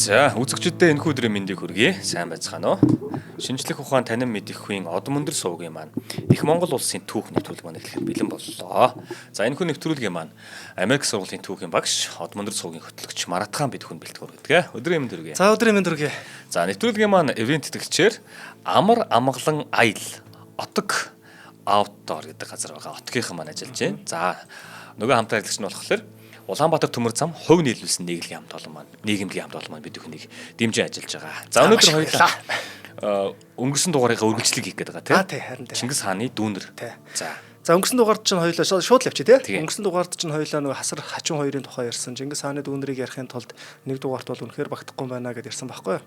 За, үзэгчдэд энэхүү өдрийн мэндийг хүргэе. Сайн байцгаана уу? Шинжлэх ухаан танин мэдэхүйн одом өндөр сувгийн маань их Монгол улсын түүх нэвтрүүлэг маань эхлэхэд бэлэн боллоо. За, энэхүү нэвтрүүлгийн маань Америк сургуулийн түүхийн багш, одом өндөр сувгийн хөтлөгч Маратхан бид хүн бэлтгэр гэдэг. Өдрийн мэнд хүргэе. За, өдрийн мэнд хүргэе. За, нэвтрүүлгийн маань ивент тэтгэгчээр Амар амгалан аял Отог Outdoor гэдэг газар байгаа. Отгийнхан маань ажиллаж байна. За, нөгөө хамтран ажиллагч нь болохоор Улаанбаатар төмөр зам хувь нийлүүлсэн нийгмийн хамт олон маань нийгэмлэгийн хамт олон маань бид бүхнийг дэмжин ажиллаж байгаа. За, өнөөдөр хоёулаа өнгөрсөн дугаарынхаа үргэлжлэлийг хийх гээд байгаа. Тийм, харин тийм. Чингис хааны дүүнер. Тий. За. За, өнгөрсөн дугаард чинь хоёулаа шууд л явчих тий. Тийм. Өнгөрсөн дугаард чинь хоёулаа нөгөө хасар хачин хоёрын тухай ярьсан. Чингис хааны дүүнерийг ярихын тулд нэг дугаарт бол үнэхээр багтахгүй байна гэдээ ярьсан байхгүй юу.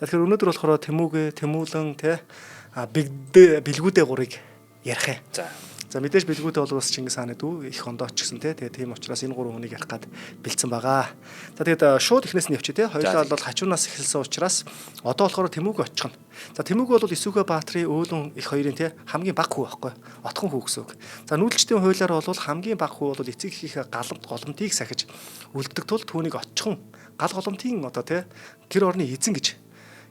За, тэгэхээр өнөөдөр болохоор Тэмүүгэ, Тэмүүлэн тий, а бигдэ бэлгүүдээ гурыг ярих юм. За. За, мэдээж бэлгүүдээ бол бас Чингис хааны дүү их ондооч гэсэн тий. Тэгээ тийм учраас энэ гурван хүнийг ярих гад бэлдсэн байгаа. За, тэгээд шууд эхнээс нь явчих тий. Хоёулаа бол хачуунаас эхэлсэн учраас одоо болохоор Тэмүүг очихно. За, Тэмүүг бол Исүхэ Баатрын өөлөн их хоёрын тий хамгийн баг хүү байхгүй. Отхон хүү гэсэн үг. За, нүүдэлчдийн хуулиар бол хамгийн баг хүү бол эцэг эхийнхээ галамт голомтыг сахиж үлддэг тул түүнийг отчхон гал голомтын одоо тий гэр орны эзэн гэж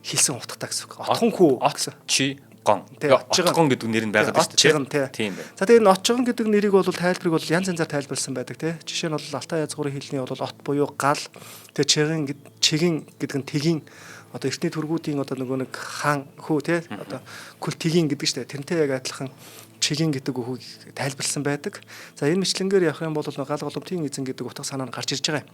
хэлсэн утгатай гэсэн үг. Отхон хүү От чи гон. Тий, отчигон. Отгон гэдэг нэр нь байгаад байна шүү Отчигон дээ. тий. Тийм байна. За, тэгээ энэ отчигон гэдэг нэрийг бол тайлбарыг бол янз янзаар тайлбарласан байдаг тий. Жишээ нь бол Алтай язгуурын хэлний бол от буюу гал, тэгээ чигэн чигэн гэдэг нь тэгийн одоо эртний төргүүдийн одоо нөгөө нэг хаан хүү тий одоо күл тэгийн гэдэг штэ, тэрнтэй яг адилхан чигэн гэдэг үгийг тайлбарласан байдаг. За, энэ мэтлэнгээр явах юм бол гал голомтын эзэн гэдэг утга санаа нь гарч ирж байгаа юм.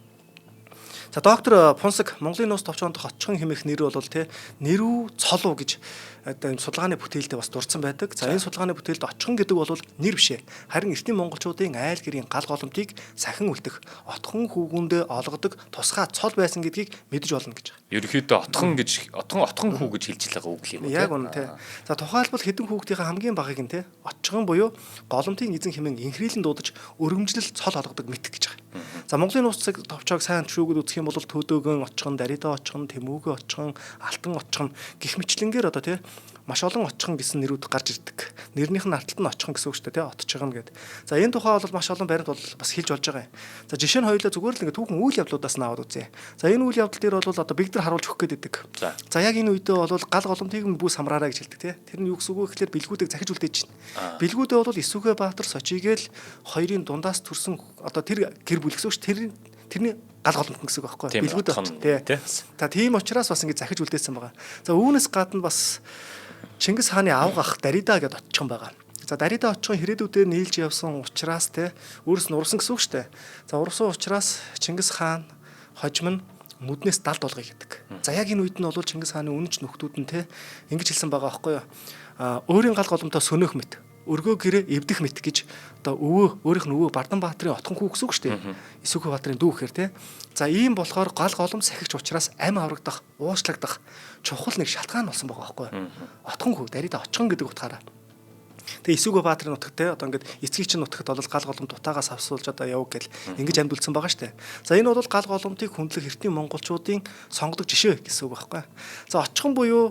За, доктор Пунсаг Монголын нууц товчоонд хотчхон хэмээх нэр бол тий нэрүү цол уу гэж одоо энэ судалгааны бүтээлдээ бас дурдсан байдаг. За, энэ судалгааны бүтээлд отчхон гэдэг бол нэр биш ээ. Харин эртний монголчуудын айл гэрийн гал голомтыг сахин үлдэх отхон хүүгүндээ олгодог тусгай цол байсан гэдгийг мэдэж болно гэж байна. Ерөнхийдөө отхон гэж отхон отхон хүү гэж хэлж байгаа үг юм уу? Яг үнэ тий. За, тухайлбал хэдэн хүүхдийнхээ хамгийн багыг нь тий отчхон буюу голомтын эзэн хэмээн инхрийлэн дуудаж өргөмжлөл цол олгодог мэт гэж байгаа. За, Монголын нууц товчоог сайн шүүгүүд үзэх юм бол төдөөгөн отчхон, даридаа отчхон, тэмүүгэн отчхон, алтан отчхон гих мэтлэнгээр одоо тий маш олон отчхон гэсэн нэрүүд гарч ирдэг. Нэрнийх нь арталт нь отчхон гэсэн үг шүү дээ тий отчхон гэдэг. За, энэ тухай бол маш олон баримт бол бас хэлж болж байгаа юм. За, жишээ нь хоёулаа зүгээр л ингээ түүхэн үйл явдлуудаас нь аваад үзье. За, энэ үйл явдал дээр бол одоо бигдэр харуулж өгөх гээд байдаг. За. За, яг энэ үедээ бол гал голомтыг нь бүү самраарай гэж хэлдэг тий. Тэр нь юу гэсэн үг вэ гэхлээр бэлгүүдийг захиж үлдээж байна. Бэлгүүдээ бол Исүхэ Баатар Сочигээл хоёрын дундаас төрсэн одоо тэр гэр бүл гэсэн үг ш. Тэр тэрний гал голомт гэсэн үг байхгүй Тийм, юу? Бэлгүүд отхон, тий. тий. За, тийм учраас бас ингэ захиж үлдээсэн байгаа. За, үүнээс гадна бас Чингис хааны авга ах Дарида гэдээ отчхон байгаа. За, Дарида отчхон хэрээдүүдээр нийлж явсан учраас те өөрс нь урсан гэсэн үг шүү дээ. За, урсан учраас Чингис хаан хожим нь нүднээс далд болгоё гэдэг. За, яг энэ үед нь бол Чингис хааны үнэнч нөхдүүд нь те ингэж хэлсэн байгаа байхгүй юу? А өөрийн гал голомтоо сөнөөх мэт өргөө гэрээ эвдэх мэт гэж одоо өвөө өөрийнх нь өвөө Бардан Баатрын отхон хүү гэсэн үг шүү дээ. Исүхэ Баатрын дүү гэхээр те. За, ийм болохоор гал голом сахигч учраас ам аврагдах, уушлагдах чухал нэг шалтгаан болсон байгаа байхгүй юу? Отхон хүү дарида отчхон гэдэг утгаараа. Тэгээ Исүгэ Баатрын нутагт те одоо ингээд эцгийг чинь нутагт бол гал голомт утаагаас авсуулж одоо яв гэл ингэж амьд үлдсэн байгаа штэ. За, энэ бол гал голомтыг хүндлэх эртний монголчуудын сонгодог жишээ гэсэн үг байхгүй. За, отчхон буюу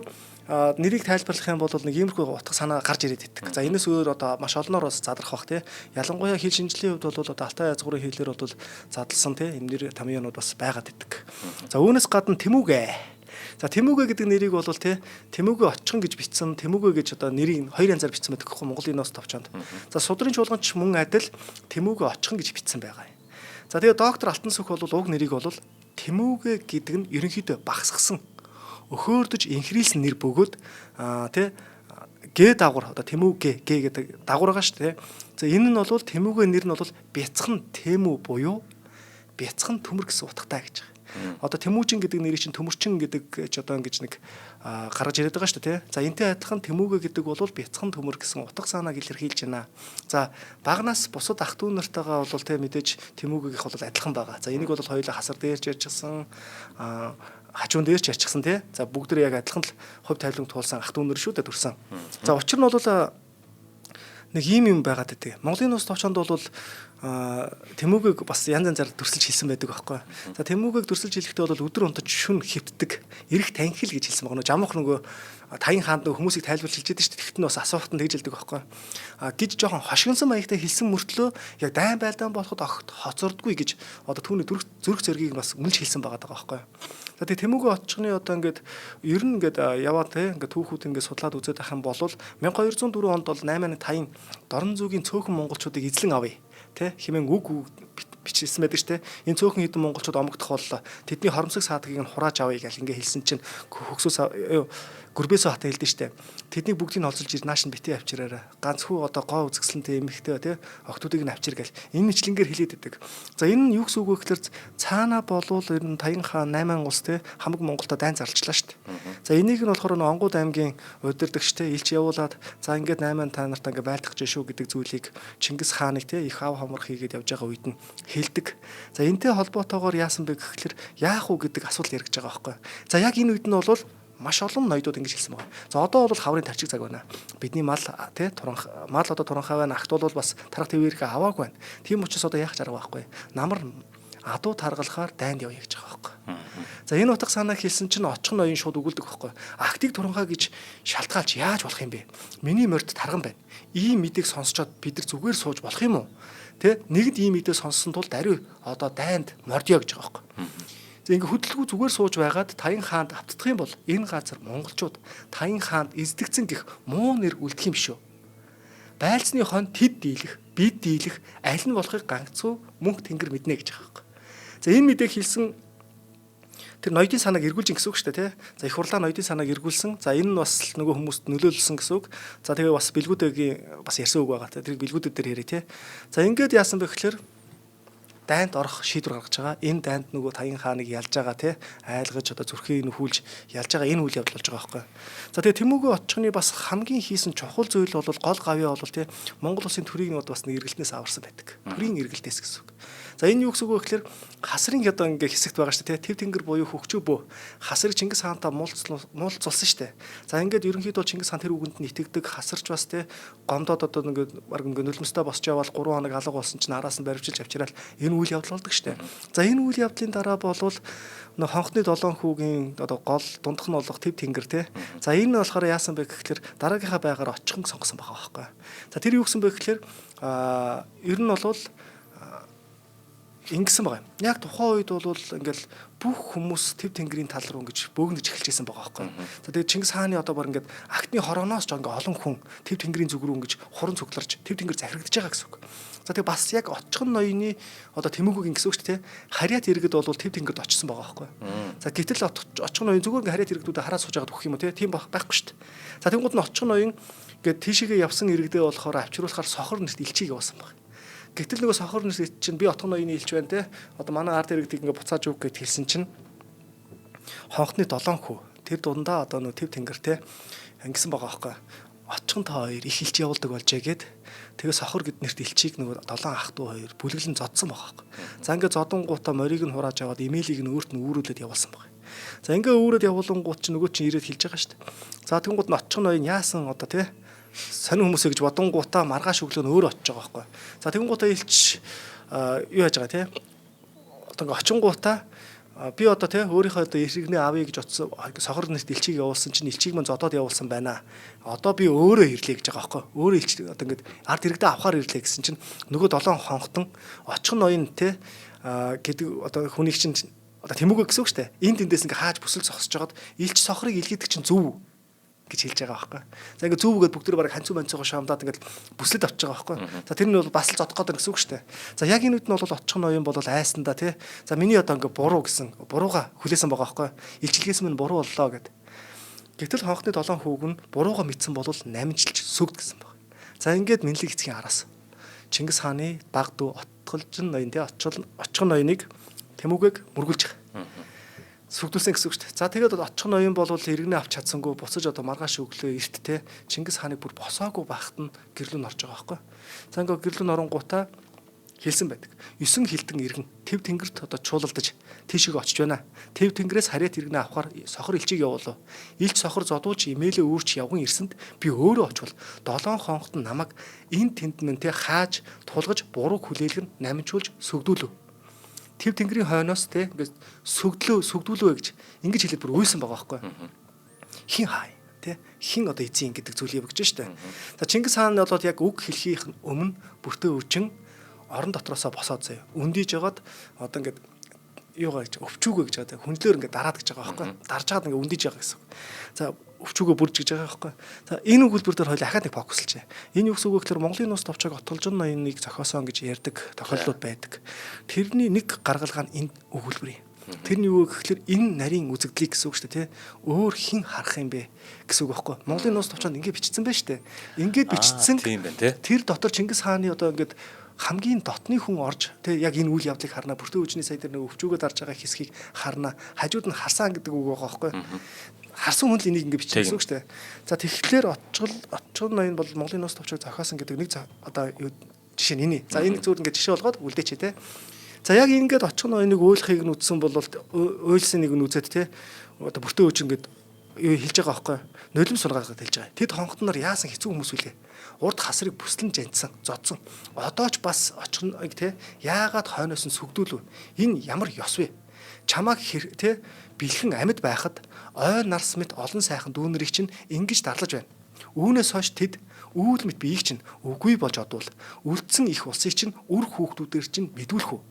нэрийг тайлбарлах юм бол нэг иймэрхүү утга санаа гарч ирээд иддэг. За, энэс өөр одоо маш олноор бас задрах бах те. Ялангуяа хэл шинжлэлийн хувьд бол одоо Алтай язгуурын хэлээр бол задлсан те энэ нэр тамьяанууд бас байгаад иддэг. За, үүнээс гадна Тэмүүгэ. За, Тэмүүгэ гэдэг нэрийг бол те Тэмүүгэ отчхон гэж бичсэн, Тэмүүгэ гэж одоо нэрийг хоёр янзаар бичсэн байдаг гэхгүй Монголын нууц товчоонд. За, судрын чуулганч мөн адил Тэмүүгэ отчхон гэж бичсэн байгаа юм. За, тэгээ доктор Алтан сүх бол уг нэрийг бол Тэмүүгэ гэдэг нь ерөнхийдөө багасгасан өхөөрдөж инхрийлсэн нэр бөгөөд тэ гэ дагвар одоо Тэмүүгэ гэ гэдэг дагвар байгаа шүү дээ. За, энэ нь бол Тэмүүгэ нэр нь бол бяцхан Тэмүү буюу бяцхан төмөр гэсэн утгатай гэж байгаа. Одоо Тэмүүжин гэдэг нэрийг чинь төмөрчин гэдэг ч одоо ингэж нэг гаргаж ирээд байгаа шүү дээ тий. За, энтэй адилхан Тэмүүгэ гэдэг бол бяцхан төмөр гэсэн утга санааг илэрхийлж байна. За, багнаас бусад ах дүү нартайгаа бол тий мэдээж Тэмүүгийнх бол адилхан байгаа. За, энийг бол хоёулаа хасар дээр ч ярьчихсан, хажуун дээр ч ярьчихсан тий. За, бүгд тэр яг адилхан л хувь тавилан туулсан ах дүү нар шүү дээ төрсэн. За, учир нь бол нэг ийм юм байгаад байдаг. Монголын нууц товчоонд бол Тэмүүгийг бас янз янзаар дүрсэлж хэлсэн байдаг байхгүй. За, Тэмүүгийг дүрсэлж хэлэхдээ бол өдөр унтаж шүн хэвтдэг, эрх танхил гэж хэлсэн байгаа. Нөө жамх нөгөө Таян хаанд нөх хүмүүсийг тайлбарлаж хэлж байдаг шүү дээ. Тэгэхэд нь бас асуухт нь тэгж хэлдэг байхгүй. А гэж жоохон хошигнсон маягтай хэлсэн мөртлөө яг дайн байлдаан болоход огт хоцордгүй гэж одоо түүний зүрх зэргийг бас үнэлж хэлсэн байгаа даа байхгүй. За тэгээ Тэмүүгийн отчгоны одоо ингээд ер нь ингээд яваа те ингээд түүхүүд ингээд судлаад үзээд байх юм бол 1204 онд бол 8 таян Дорн зүгийн цөөхөн монголчуудыг эзлэн авъя те хэмээн үг бичсэн байдаг штэ. Энэ цөөхөн хэдэн монголчууд омогдох боллоо. Тэдний хоромсог саадгийг нь хурааж авъя гэл ингээ хэлсэн чинь хөгсөөс Гүрбээсөө хата хэлдэж штэ. Тэднийг бүгдийг нь олзолж ир нааш нь битээ авчираарай. Ганц хүү одоо гоо үзэсгэлэнтэй эмэгтэй тий охтуудыг нь авчир гэл. Энэ мэтлэнгээр хэлээд идэг. За энэ нь юу гэсэн үг вэ гэхээр цаана болвол ер нь Таян хаан 8 улс тий хамаг Монголтой дайн зарлчлаа штэ. За энийг нь болохоор нөө Онгууд аймгийн удирдагч тий илч явуулаад за ингээд 8 та нарт ингээд байлдах гэж шүү гэдэг зүйлийг Чингис хааныг тий их ав хомор хийгээд явж байгаа үед нь хэлдэг. За энтэй холбоотойгоор яасан бэ гэхэлэр яах уу гэдэг асуудал яригдж байгаа байхгүй. За яг энэ үед нь бол маш олон ноёдууд ингэж хэлсэн байгаа. За одоо бол хаврын тарчиг цаг байна. Бидний мал тий туранх мал одоо туранхай байна. Ахт бол бас тарах твээрхээ аваагүй байна. Тийм учраас одоо яах арга байхгүй. Намар адуу таргалахаар дайнд явъя гэж байгаа байхгүй. За энэ утга санааг хэлсэн чинь очих ноён шууд өгүүлдэг байхгүй. Актыг туранхай гэж шалтгаалж яаж болох юм бэ? Миний морьд тарган байна. Ийм мэдээг сонсчоод бид нар зүгээр сууж болох юм уу? Тэ нэгд ийм мэдээ сонссон тул даруй одоо дайнд мордё гэж байгаа байхгүй. За ингээ хөдөлгүү зүгээр сууж байгаад Таян хаанд автдах юм бол энэ газар монголчууд Таян хаанд эздэгцэн гих муу нэр үлдэх юм шүү. Байлцны хон тэд дийлэх, бид дийлэх аль нь болохыг ганцуу мөнх тэнгэр мэднэ гэж байгаа байхгүй. За энэ мэдээг хэлсэн тэр ноёдын санааг эргүүлж гэсэн үг шүү дээ тий. За их хурлаа ноёдын санааг эргүүлсэн. За энэ нь бас нөгөө хүмүүст нөлөөлсөн гэсэн үг. За тэгээ бас бэлгүүдэгийн бас ярьсан үг байгаа. Тэрийг бэлгүүдүүд дээр яриа тий. За ингээд яасан бэ гэхээр дайнд орох шийдвэр гаргаж байгаа. Энэ дайнд нөгөө Таян хааныг ялж байгаа тий айлгаж одоо зүрхийг нөхүүлж ялж байгаа энэ үйл явдал болж байгаа байхгүй. За тэгээ Тэмүүгийн отчгоны бас хамгийн хийсэн чухал зүйл бол гол гавьяа бол тий Монгол улсын төрийг нь бас нэг эргэлтнээс аварсан байдаг. Төрийн эргэлтээс гэсэн үг. За энэ юу гэсэн үг вэ гэхээр хасрын одоо ингээ хэсэгт байгаа шүү дээ тий. Төв тэнгэр буюу хөгчөө бөө. Хасрыг Чингис хаантай муулцулсан шүү дээ. За ингээд ерөнхийдөө Чингис хаан тэр үгэнд нь итгэдэг хасарч бас тий гомдоод одоо ингээд баг ингээ нулимстай босч яваал 3 хоног алга болсон чинь араас нь баривчилж авчирал энэ үйл явдал болдог шүү дээ. За энэ үйл явдлын дараа болвол нөх хонхны долоон хүүгийн одоо гол дундах нь болох төв тэнгэр тий. За энэ нь болохоор яасан бэ гэхэлэр дараагийнхаа байгаар очихон сонгосон байгаа байхгүй. За тэр юу гэсэн бэ гэхэлэр ер нь бол ингэсэн байгаа юм. Яг тухайн үед бол ингээл бүх хүмүүс төв тэнгэрийн тал руу ингэж бөөгнөж эхэлж байсан байгаа байхгүй. За тэгээд Чингис хааны одоо баг ингээд актны хорооноос ч ингээ олон хүн төв тэнгэрийн зүг рүү ингэж хуран цугларч төв тэнгэр захирагдаж байгаа гэсэн үг. За тэгээд бас яг очихон ноёны одоо Тэмүүгийн гэсэн үг шүү дээ. Харьяат иргэд бол төв тэнгэрд очсон байгаа байхгүй. За гэтэл очихон ноён зүгээр ингээ харьяат иргэдүүдээ хараад сууж байгаад өгөх юм уу те тийм байхгүй шүү дээ. За тэнгууд нь очихон ноён ингээд тийшээгээ явсан иргэдээ болохоор авчруулахаар сохор нэрт элчийг явуулсан баг. Гэтэл нөгөө сохор нэрт чинь би отгон ноёны элч байна те. Одоо манай ард иргэдийг ингээ буцааж өг гэд хэлсэн чинь хонхны долоон хүү тэр дундаа одоо нөгөө төв тэнгэр те ингэсэн байгаа байхгүй. Очихон та хоёр их элч явуулдаг болжээ гэд тэгээ сохор гэд нэрт элчийг нөгөө долоон ах дүү хоёр бүлэглэн зодсон байгаа байхгүй. За ингээ зодонгуудаа морийг нь хурааж аваад имэйлийг нь өөрт нь үүрүүлээд явуулсан байгаа. За ингээ үүрээд явуулангууд чинь нөгөө чинь ирээд хэлж байгаа шүү дээ. За тэнгууд нь очихон ноён яасан одоо те сонин хүмүүсээ гэж бодонгуудаа маргааш өглөө нь өөр очиж байгаа байхгүй. За тэнгуудаа элч юу яаж байгаа те одоо ингээ очингуудаа би одоо те өөрийнхөө одоо иргэнээ авъя гэж очсон сохор нэрт элчийг явуулсан чинь элчийг мань зодоод явуулсан байна. Одоо би өөрөө ирлээ гэж байгаа байхгүй. Өөрөө элч одоо ингээд ард иргэдээ авахар ирлээ гэсэн чинь нөгөө долоон хонхтон очихон ноён те гэдэг одоо хүнийг чинь одоо Тэмүүгээ гэсэн үг шүү дээ. Энд тэндээс ингээ хааж бүсэл зогсож байгаад элч сохрыг илгээдэг чинь зөв гэж хэлж байгаа байхгүй. За ингээ зөв үгээд бүгд тэр бараг ханцуу манцуугаа шамдаад ингээд бүслэд авчиж байгаа байхгүй. За тэр нь бол бас л зодох гээд гэсэн үг шүү дээ. За яг энэ үед нь бол очих ноён бол айсандаа тий. За миний одоо ингээ буруу гэсэн бурууга хүлээсэн байгаа байхгүй. Илчилгээс минь буруу боллоо гэд. Гэтэл хонхны долоон хүүг нь бурууга мэдсэн бол намжилж сүгд гэсэн баг. За ингээд Мэнлэг эцгийн араас Чингис хааны баг дүү Отголжин ноён тий очих ноёныг Тэмүүгээг мөргүүлж байгаа. Сүгдүүлсэн гэсэн үг шүү дээ. За тэгээд очих ноён бол иргэнээ авч чадсангүй буцаж одоо маргааш өглөө эрт те Чингис хааныг бүр босоогүй байхад нь гэрлүүн орж байгаа байхгүй. За ингээ гэрлүүн оронгуудаа хэлсэн байдаг. 9 хилдэн иргэн төв тэнгэрт одоо чуулалдаж тийшээ очиж байна. Төв тэнгэрээс харьяат иргэнээ авахар сохор элчийг явуулав. Илч сохор зодуулж имэйлээ үүрч явган ирсэнд би өөрөө очвол долоон хонхот нь намайг энэ тэнд мэн те хааж тулгаж бурууг хүлээлгэн намжуулж сүгдүүлв. Төв тэнгэрийн хойноос те ингээд сүгдлөө сүгдүүлвэ гэж ингэж хэлээд бүр уйсан байгаа байхгүй. Хин хай. Тэ хин одоо эзэн гэдэг зүйлийг өгч штэ. За Чингис хаан бол яг үг хэлхийнх нь өмнө бүртээ өвчин орон дотроосоо босоод заяа. Үндийж жагаад одоо ингээд юугаа гэж өвчүүгөө гэж байгаа. Хүндлөөр ингээд дараад гэж байгаа байхгүй. Дарж чаад ингээд үндийж байгаа гэсэн. За өвчүүгөө бүрж гэж байгаа байхгүй. За энэ өгүүлбэр дээр хоёул ахаад нэг фокуслжээ. Энэ юу гэсэн үг вэ гэхээр Монголын нууц товчоог Отголжон ноёныг зохиосон гэж ярьдаг тохиолдлууд байдаг. Тэрний нэг гаргалгаа нь энэ өгүүлбэр юм. Тэр нь юу вэ гэхээр энэ нарийн үзэгдлийг гэсэн үг шүү дээ, тий. Өөр хэн харах юм бэ гэсэн үг байхгүй. Монголын нууц товчоонд ингэ бичсэн байж шүү дээ. Ингээд бичсэн. Тийм байна, тий. Тэр дотор Чингис хааны одоо ингээд хамгийн дотны хүн орж тий яг энэ үйл явдлыг харна. Бүртээ үжний сая дээр нэг өвчүүгөө дарж байгаа хэсгийг харна. Хажууд нь харсан гэдэг үг байгаа байхгүй. Харсан хүн л энийг ингэ бичсэн гэсэн үг шүү дээ. За тэгэхээр отчгол ноён бол Монголын нууц товчоог зохиосон гэдэг нэг одоо жишээ нь энэ. За энэ зүгээр ингэ жишээ болгоод үлдээч тий. За яг ингээд очих ноёныг уйлахыг нь үзсэн бол уйлсаныг нь үзээд те одоо бүртээ үуч ингээд юу хэлж байгаа байхгүй нулимс сунгаад хэлж байгаа. Тэд хонхот нар яасан хэцүү хүмүүс үлээ. Урд хасрыг бүслэн жанцсан, зодсон. Одоо ч бас очих ноёг те яагаад хойноос нь сүгдүүлв? Энэ ямар ёс вэ? Чамааг те бэлхэн амьд байхад ой нарс мэт олон сайхан дүүнэрийг чинь ингэж дарлаж байна. Үүнээс хойш тэд үүл мэт биеийг чинь үгүй болж одвол үлдсэн их улсыг чинь үр хүүхдүүдээр чинь мэдүүлэх үү.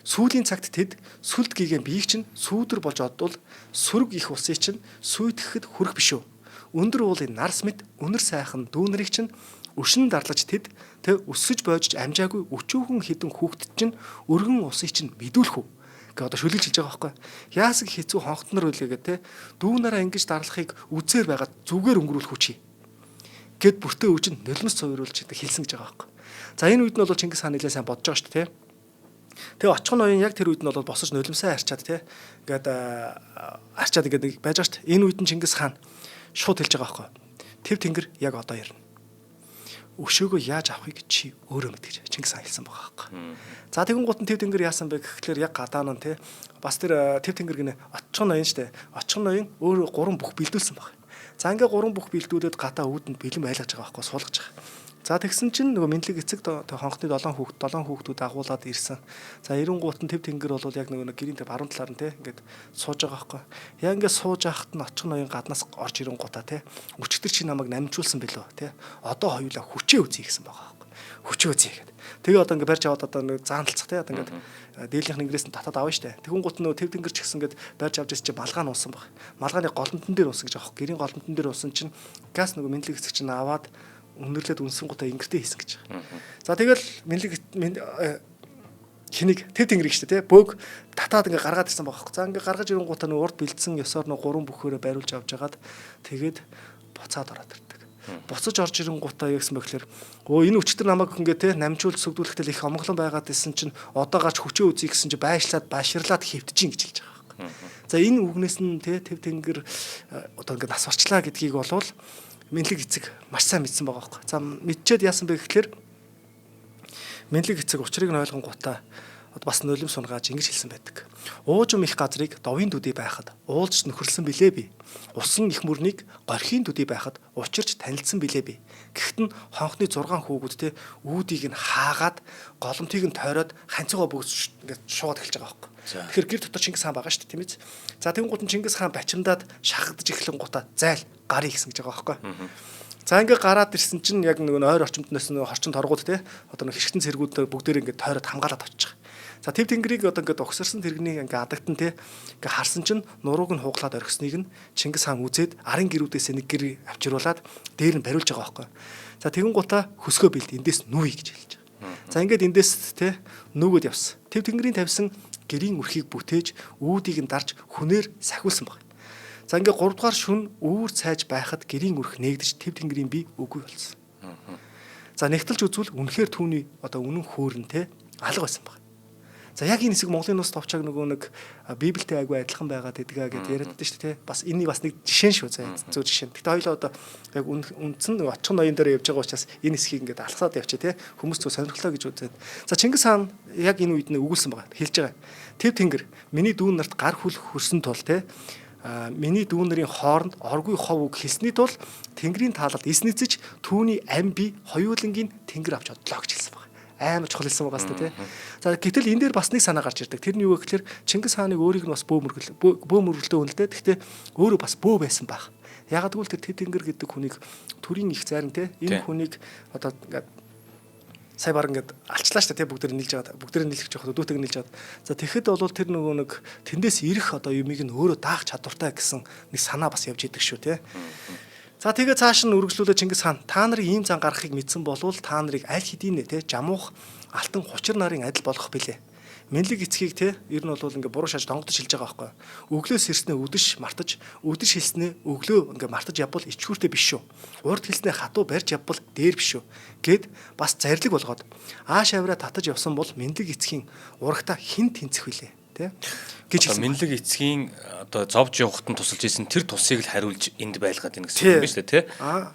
Сүүлийн цагт тэд сүлд гигэн биеийг чинь сүүдэр болж одвол сүрэг их улсыг чинь сүйтгэхэд хүрэх биш үү. Өндөр уулын нарс мэт үнэр сайхан дүүнэрийг чинь өшин дарлаж тэд тэ өсөж бойжж амжаагүй өчүүхэн хідэн хүүхдэд чинь өргөн улсыг чинь мэдүүлэх үү гэ одоо шүлгэлж хэлж байгаа байхгүй. Яасан хэцүү хонхтнор үлээгээ те дүү нараа ингэж дарлахыг үзээр байгаад зүгээр өнгөрүүлэх үү чи гэд бүртээ үуч нь нулимс цувруулж хэлсэн гэж байгаа байхгүй. За энэ үед нь бол Чингис хаан нэлээд сайн бодож байгаа шүү дээ, тэ. Тэгээ очих ноён яг тэр үед нь бол босож нулимсаа харчаад те ингээд харчаад ингээд байж байгаа шүү дээ. Энэ үед нь Чингис хаан шууд хэлж байгаа байхгүй. Төв тэнгэр яг одоо ирнэ. Өшөөгөө яаж авахыг чи өөрөө мэд гэж Чингис хаан хэлсэн байгаа байхгүй. За тэгэн гут нь төв тэнгэр яасан бэ гэхлээр яг гадаа нь те бас тэр төв тэнгэр гинэ очих ноён шүү дээ. Очих ноён өөрөө гурван бүх бэлдүүлсэн баг. За ингээ гурван бүх бэлдүүлээд гадаа үүдэнд бэлэн байлгаж байгаа байхгүй суулгаж байгаа. За тэгсэн чинь нөгөө Мэндлэг эцэг хонхны 7 хүүхд 7 хүүхдүүд агуулад ирсэн. За 90 гут нь төв тэнгэр бол яг нөгөө гэрийн тэр баруун талаар нь те ингээд сууж байгаа байхгүй. Яг ингээд сууж байхад нь очих ноён гаднаас орж ирэнгуудаа те өчтөр чи намайг намжуулсан билүү те. Одоо хоёулаа хүчээ үзье гэсэн байгаа байхгүй. Хүчээ үзье гэдэг. Тэгээ одоо ингээд барьж аваад одоо нэг заанталцах те одоо ингээд дээлийнх нь гэрээс нь татаад авна штэ. Тэгүн гут нөгөө төв тэнгэр ч гэсэн ингээд барьж авч ирсэн чи малгай нь унсан баг. Малгайны голомтон дээр унсан гэж аах. Гэрийн голомтон дээр унсан чинь газ нөгөө Мэндлэг эцэг чинь аваад өндөрлөд үнсэн гутаа ингэртэй хийсэн гэж байгаа. За тэгэл Мэнлэг хэнийг төв тэнгэрийг штэ тий бөөг татаад ингээ гаргаад ирсэн байгаа хөх. За ингээ гаргаж ирэнгуутаа гутаа нөгөө урд бэлдсэн ёсоор нөгөө гурван бүхөөрөө бариулж авч хагаад тэгээд буцаад ороод ирдэг. Буцаж орж ирэнгуутаа яг гэсэн бэхлээр өө энэ өчтөр намайг ингээ тий намжуул сүгдүүлэхдээ их омглон байгаад исэн чинь одоо гарч хүчээ үзье гэсэн чинь байшлаад баширлаад хэвтэж ин гэж хэлж байгаа байхгүй. За энэ үгнээс нь тий төв тэнгэр одоо ингээ нас барчлаа гэдгийг болвол Мэнлэг эцэг маш сайн мэдсэн байгаа байхгүй. За мэдчихэд яасан бэ гэхлээр Мэнлэг эцэг учрыг нь ойлгонгуудаа бас нулимс сунгааж ингэж хэлсэн байдаг. Уужим их газрыг довын төдий байхад уулзч нөхөрлсөн билээ би. Усан их мөрнийг горхийн төдий байхад учирч танилцсан билээ би. Гэхдээ нь хонхны 6 хүүгүүд те үүдийг нь хаагаад голомтыг нь тойроод ханцуугаа бүгд ингээд шуугаад эхэлж байгаа байхгүй. Тэгэхээр гэр дотор Чингис хаан байгаа шүү дээ, тийм ээ. За тэгэн гут нь Чингис хаан бачимдаад шахагдаж эхлэн гутаа зайл гарыг гэсэн гэж байгаа байхгүй. За ингээ гараад ирсэн чинь яг нөгөө ойр орчимднаас нөгөө хорчин торгууд те одоо нөгөө хишгтэн цэргүүд бүгдээр ингээ тойроод хамгаалаад авчих. За төв тэнгэрийг одоо ингээд угсарсан тэрэгнийг ингээ адагтан те ингээ харсан чинь нурууг нь хууглаад орхисныг нь Чингис хаан үзээд арын гэрүүдээс нэг гэр авчируулад дээр нь бариулж байгаа байхгүй. За тэгэн гутаа хөсгөө бэлд эндээс нүвэ гэж хэлж байгаа. За ингээд эндээс те нүгöd явсан. Төв тэнгэрийн тавьсан гэрийн үрхийг бүтээж үүдийг нь дарж хүнээр сахиулсан баг. За ингээ 3 дугаар шүн үүр цайж байхад гэрийн үрх нээгдэж төв тэнгэрийн бие үгүй болсон. За нэгтэлж үзвэл үнэхээр түүний одоо үнэн хөөрн те алга байсан баг. За яг энэ хэсэг Монголын нууц товчоог нөгөө нэг Библиэтэй айгүй адилхан байгаад байдгаа гэдээ яриад байдаг шүү дээ, тий. Бас энэний бас нэг жишээ шүү заа зөв жишээ. Гэтэ хоёлоо одоо яг үндсэн нэг очих ноён дээр явж байгаа учраас энэ хэсгийг ингээд алхасаад явчих тий. Хүмүүс зөв сонирхлоо гэж үзээд. За Чингис хаан яг энэ үед нь өгүүлсэн байгаа. Хэлж байгаа. Төв тэнгэр миний дүүн нарт гар хүл хөрсөн тул тий миний дүү нарын хооронд оргүй хов үг хэлсний тул тэнгэрийн таалалд эс нэзэж түүний ам би хоёулангийн тэнгэр авч одлоо гэж хэлсэн байна. Амар чухал хэлсэн байгаа сте тий. За гэтэл энэ дээр бас нэг санаа гарч ирдэг. Тэр нь юу вэ гэхээр Чингис хааныг өөрийг нь бас бөө мөргөл бөө мөргөлдөө үнэлдэг. Гэхдээ өөрөө бас бөө байсан байх. Ягаад гэвэл тэр Тэв Тэнгэр гэдэг хүнийг төрийн их зарим тий энэ хүнийг одоо ингээд сая баг ингээд алчлаа шүү дээ тий бүгдээр нийлж байгаа бүгдээр нийлэх жоох дүүтэйг нийлж байгаа. За тэгэхэд бол тэр нөгөө нэг тэндээс ирэх одоо юмыг нь өөрөө даах чадвартай гэсэн нэг санаа бас явж идэг шүү тий. За тэгээ цааш нь үргэлжлүүлээ Чингис хаан та нарыг ийм зан гаргахыг мэдсэн болвол та нарыг аль хэдийнэ те жамуух алтан хучир нарын адил болгох билээ. Мэнлэг эцгийг те ер нь бол ингээ буруу шаж донгодож шилж байгаа байхгүй. Өглөөс ирснээ үдэш мартаж, үдэш хэлснээ өглөө ингээ мартаж явбал ичгүүртэй биш шүү. Урд хэлснээ хатуу барьж явбал дээр биш шүү. Гэд бас зарлиг болгоод ааш авираа татаж явсан бол мэнлэг эцгийн урагта хэн тэнцэх вүлээ тий гэж хэлсэн. Мэнлэг эцгийн одоо зовж явахад нь тусалж исэн тэр тусыг л хариулж энд байлгаад байна гэсэн үг юм байна шүү дээ тий.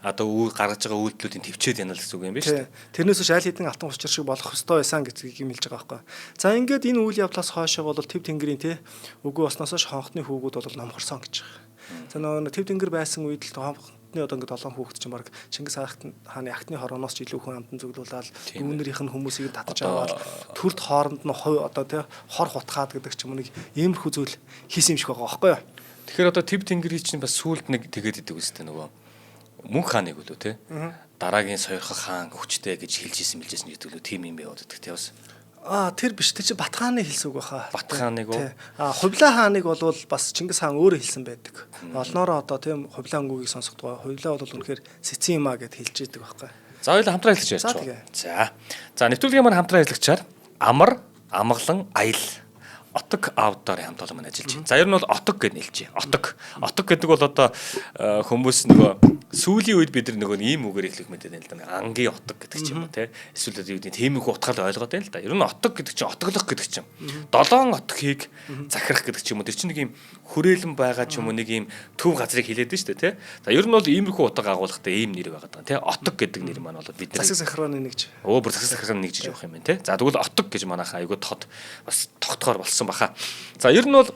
Одоо үе гаргаж байгаа үйлдэлүүдийн төвчээд яана л гэсэн үг юм байна шүү дээ. Тэрнээс биш аль хэдийн алтан учир шиг болох ёстой байсан гэдгийг юм хэлж байгаа байхгүй. За ингээд энэ үйл явдлаас хойшоо бол Төв Тэнгэрийн тий үгүй болсноос хойш хонхны хүүгүүд бол номхорсон гэж байгаа. За нөгөө Төв Тэнгэр байсан үед л хонхны одоо ингээд долоон хүүхэд чинь баг Чингис хааны актны хорооноос ч илүү хүн амтан зүглүүлээд дүүнэрийнх нь хүмүүсийг татаж аваад төрд хооронд нь хувь одоо тий хор хутгаад гэдэг ч юм уу нэг иймэрхүү зүйл хийсэн юм шиг байгаа байхгүй юу. Тэгэхээр одоо Төв Тэнгэрийн чинь бас сүулт нэг тэгээд идэг үстэй нөгөө мөнх хааныг үлээ тий дараагийн сойрхох хаан хүчтэй гэж хэлж исэн мэлжсэн гэдэг лөө тийм юм яваад байдаг тий бас. Аа тэр биш тэр чинь Бат хааны хэлсэн үг баха. Бат хааныг уу? Аа Хувлаа хааныг бол бас Чингис хаан өөрөө хэлсэн байдаг. Олноороо одоо тийм Хувлаа өнгөгийг сонсохдгоо. Хувлаа бол үнэхээр сэцэн юм а гэд хэлж идэг байхгүй. За хоёул хамтран ажиллаж ярьчих. За. За нэвтрүүлгийн маань хамтран ажиллагчаар Амар, Амгалан, Аял Отог аутдорын хамт олон маань ажиллаж байна. За ер нь бол отог гэж нэлжээ. Отог. Отог гэдэг бол одоо хүмүүс нөгөө сүүлийн үед бид нар нөгөө ийм үгээр эхлэх мэдээд байна л да. Ангийн отог гэдэг ч юм уу те. Эсвэл одоо юу гэдэг тийм их утгаал ойлгоод байна л да. Ер нь отог гэдэг чинь отоглох гэдэг чинь. Долоон отохыг захирах гэдэг ч юм уу. Тэр чинь нэг ийм хүрээлэн байгаа ч юм уу нэг ийм төв газрыг хилээд нь шүү дээ те. За ер нь бол иймэрхүү утга агуулгатай ийм нэр байгаа даа те. Отог гэдэг нэр маань бол бид нар засаг захиргааны нэгж. Өө бүр засаг захиргааны нэгж явах юм байна те. За тэгвэл отог гэж манайхаа айгүй тод бас тогтхоор болсон баха. За ер нь бол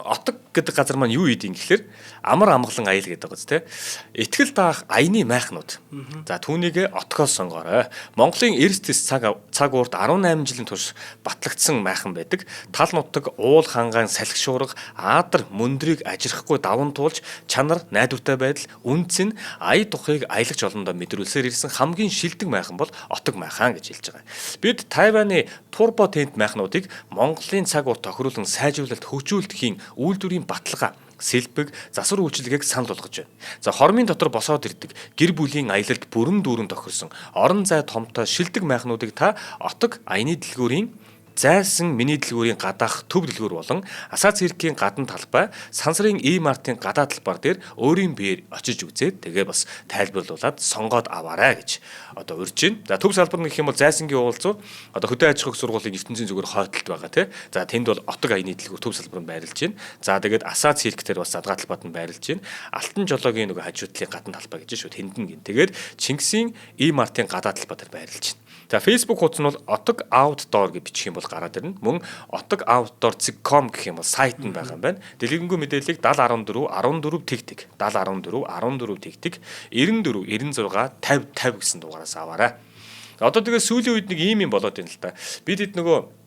Отог гэдэг газар маань юу ийд юм гэхэлэр амар амгалан аял гэдэг байгаа зү тэ. Итгэл даах аяны майхнууд. За түүнийг отгоос сонгоорой. Монголын эрс тэс цаг цаг урт 18 жилийн турш батлагдсан майхан байдаг. Тал нутаг, уул хангаан, салхи шуурга, аадар мөндрийг ажирахгүй даван туулж чанар, найдвартай байдал, үнц нь ая тухыг аялагч олондоо мэдрүүлсээр ирсэн хамгийн шилдэг майхан бол отог майхан гэж хэлж байгаа. Бид Тайваны турбо тент майхнуудыг Монголын цаг ур тохируулан сайжруулалт хөгжүүлэлтийн үйлдвэрийн баталгаа сэлбэг засвар үйлчилгээг санал болгож байна. За хормын дотор босоод ирдэг гэр бүлийн аялалд бүрэн дүүрэн тохирсон орон зай томтой шилдэг майхнуудыг та отог аяны дэлгүүрийн зайсан миний дэлгүүрийн гадаах төв дэлгүүр болон Асаа циркийн гадна талбай сансрын E-мартын гадаа талбар дээр өөрийн биеэр очиж үзээд тэгээ бас тайлбарлуулад сонгоод аваарай гэж одоо урьж байна. За төв салбар нь гэх юм бол зайсангийн уулзуу одоо хөдөө аж ахуйн сургуулийн ертөнцийн зүгээр хойтолд байгаа тий. За тэнд бол отог аяны дэлгүүр төв салбар нь байрлаж байна. За тэгээд Асаа цирк дээр бас задгаа талбайд нь байрлаж байна. Алтан жолоогийн нөгөө хажуудлын гадна талбай гэж шүү тэнд нь гин. Тэгээд Чингисийн E-мартын гадаа талбай дээр байрлаж байна. За Facebook хуудас нь бол отог outdoor гэж бичих юм бол гараад ирнэ. Мөн отог outdoor.com гэх юм бол сайт нь байгаа юм байна. Дэлгэрэнгүй мэдээллийг 7014 14 тэг тэг 7014 14 тэг тэг 94 96 50 50 гэсэн дугаараас аваарай. Одоо тэгээ сүүлийн үед нэг ийм юм болоод байна л да. Бид хэд нөгөө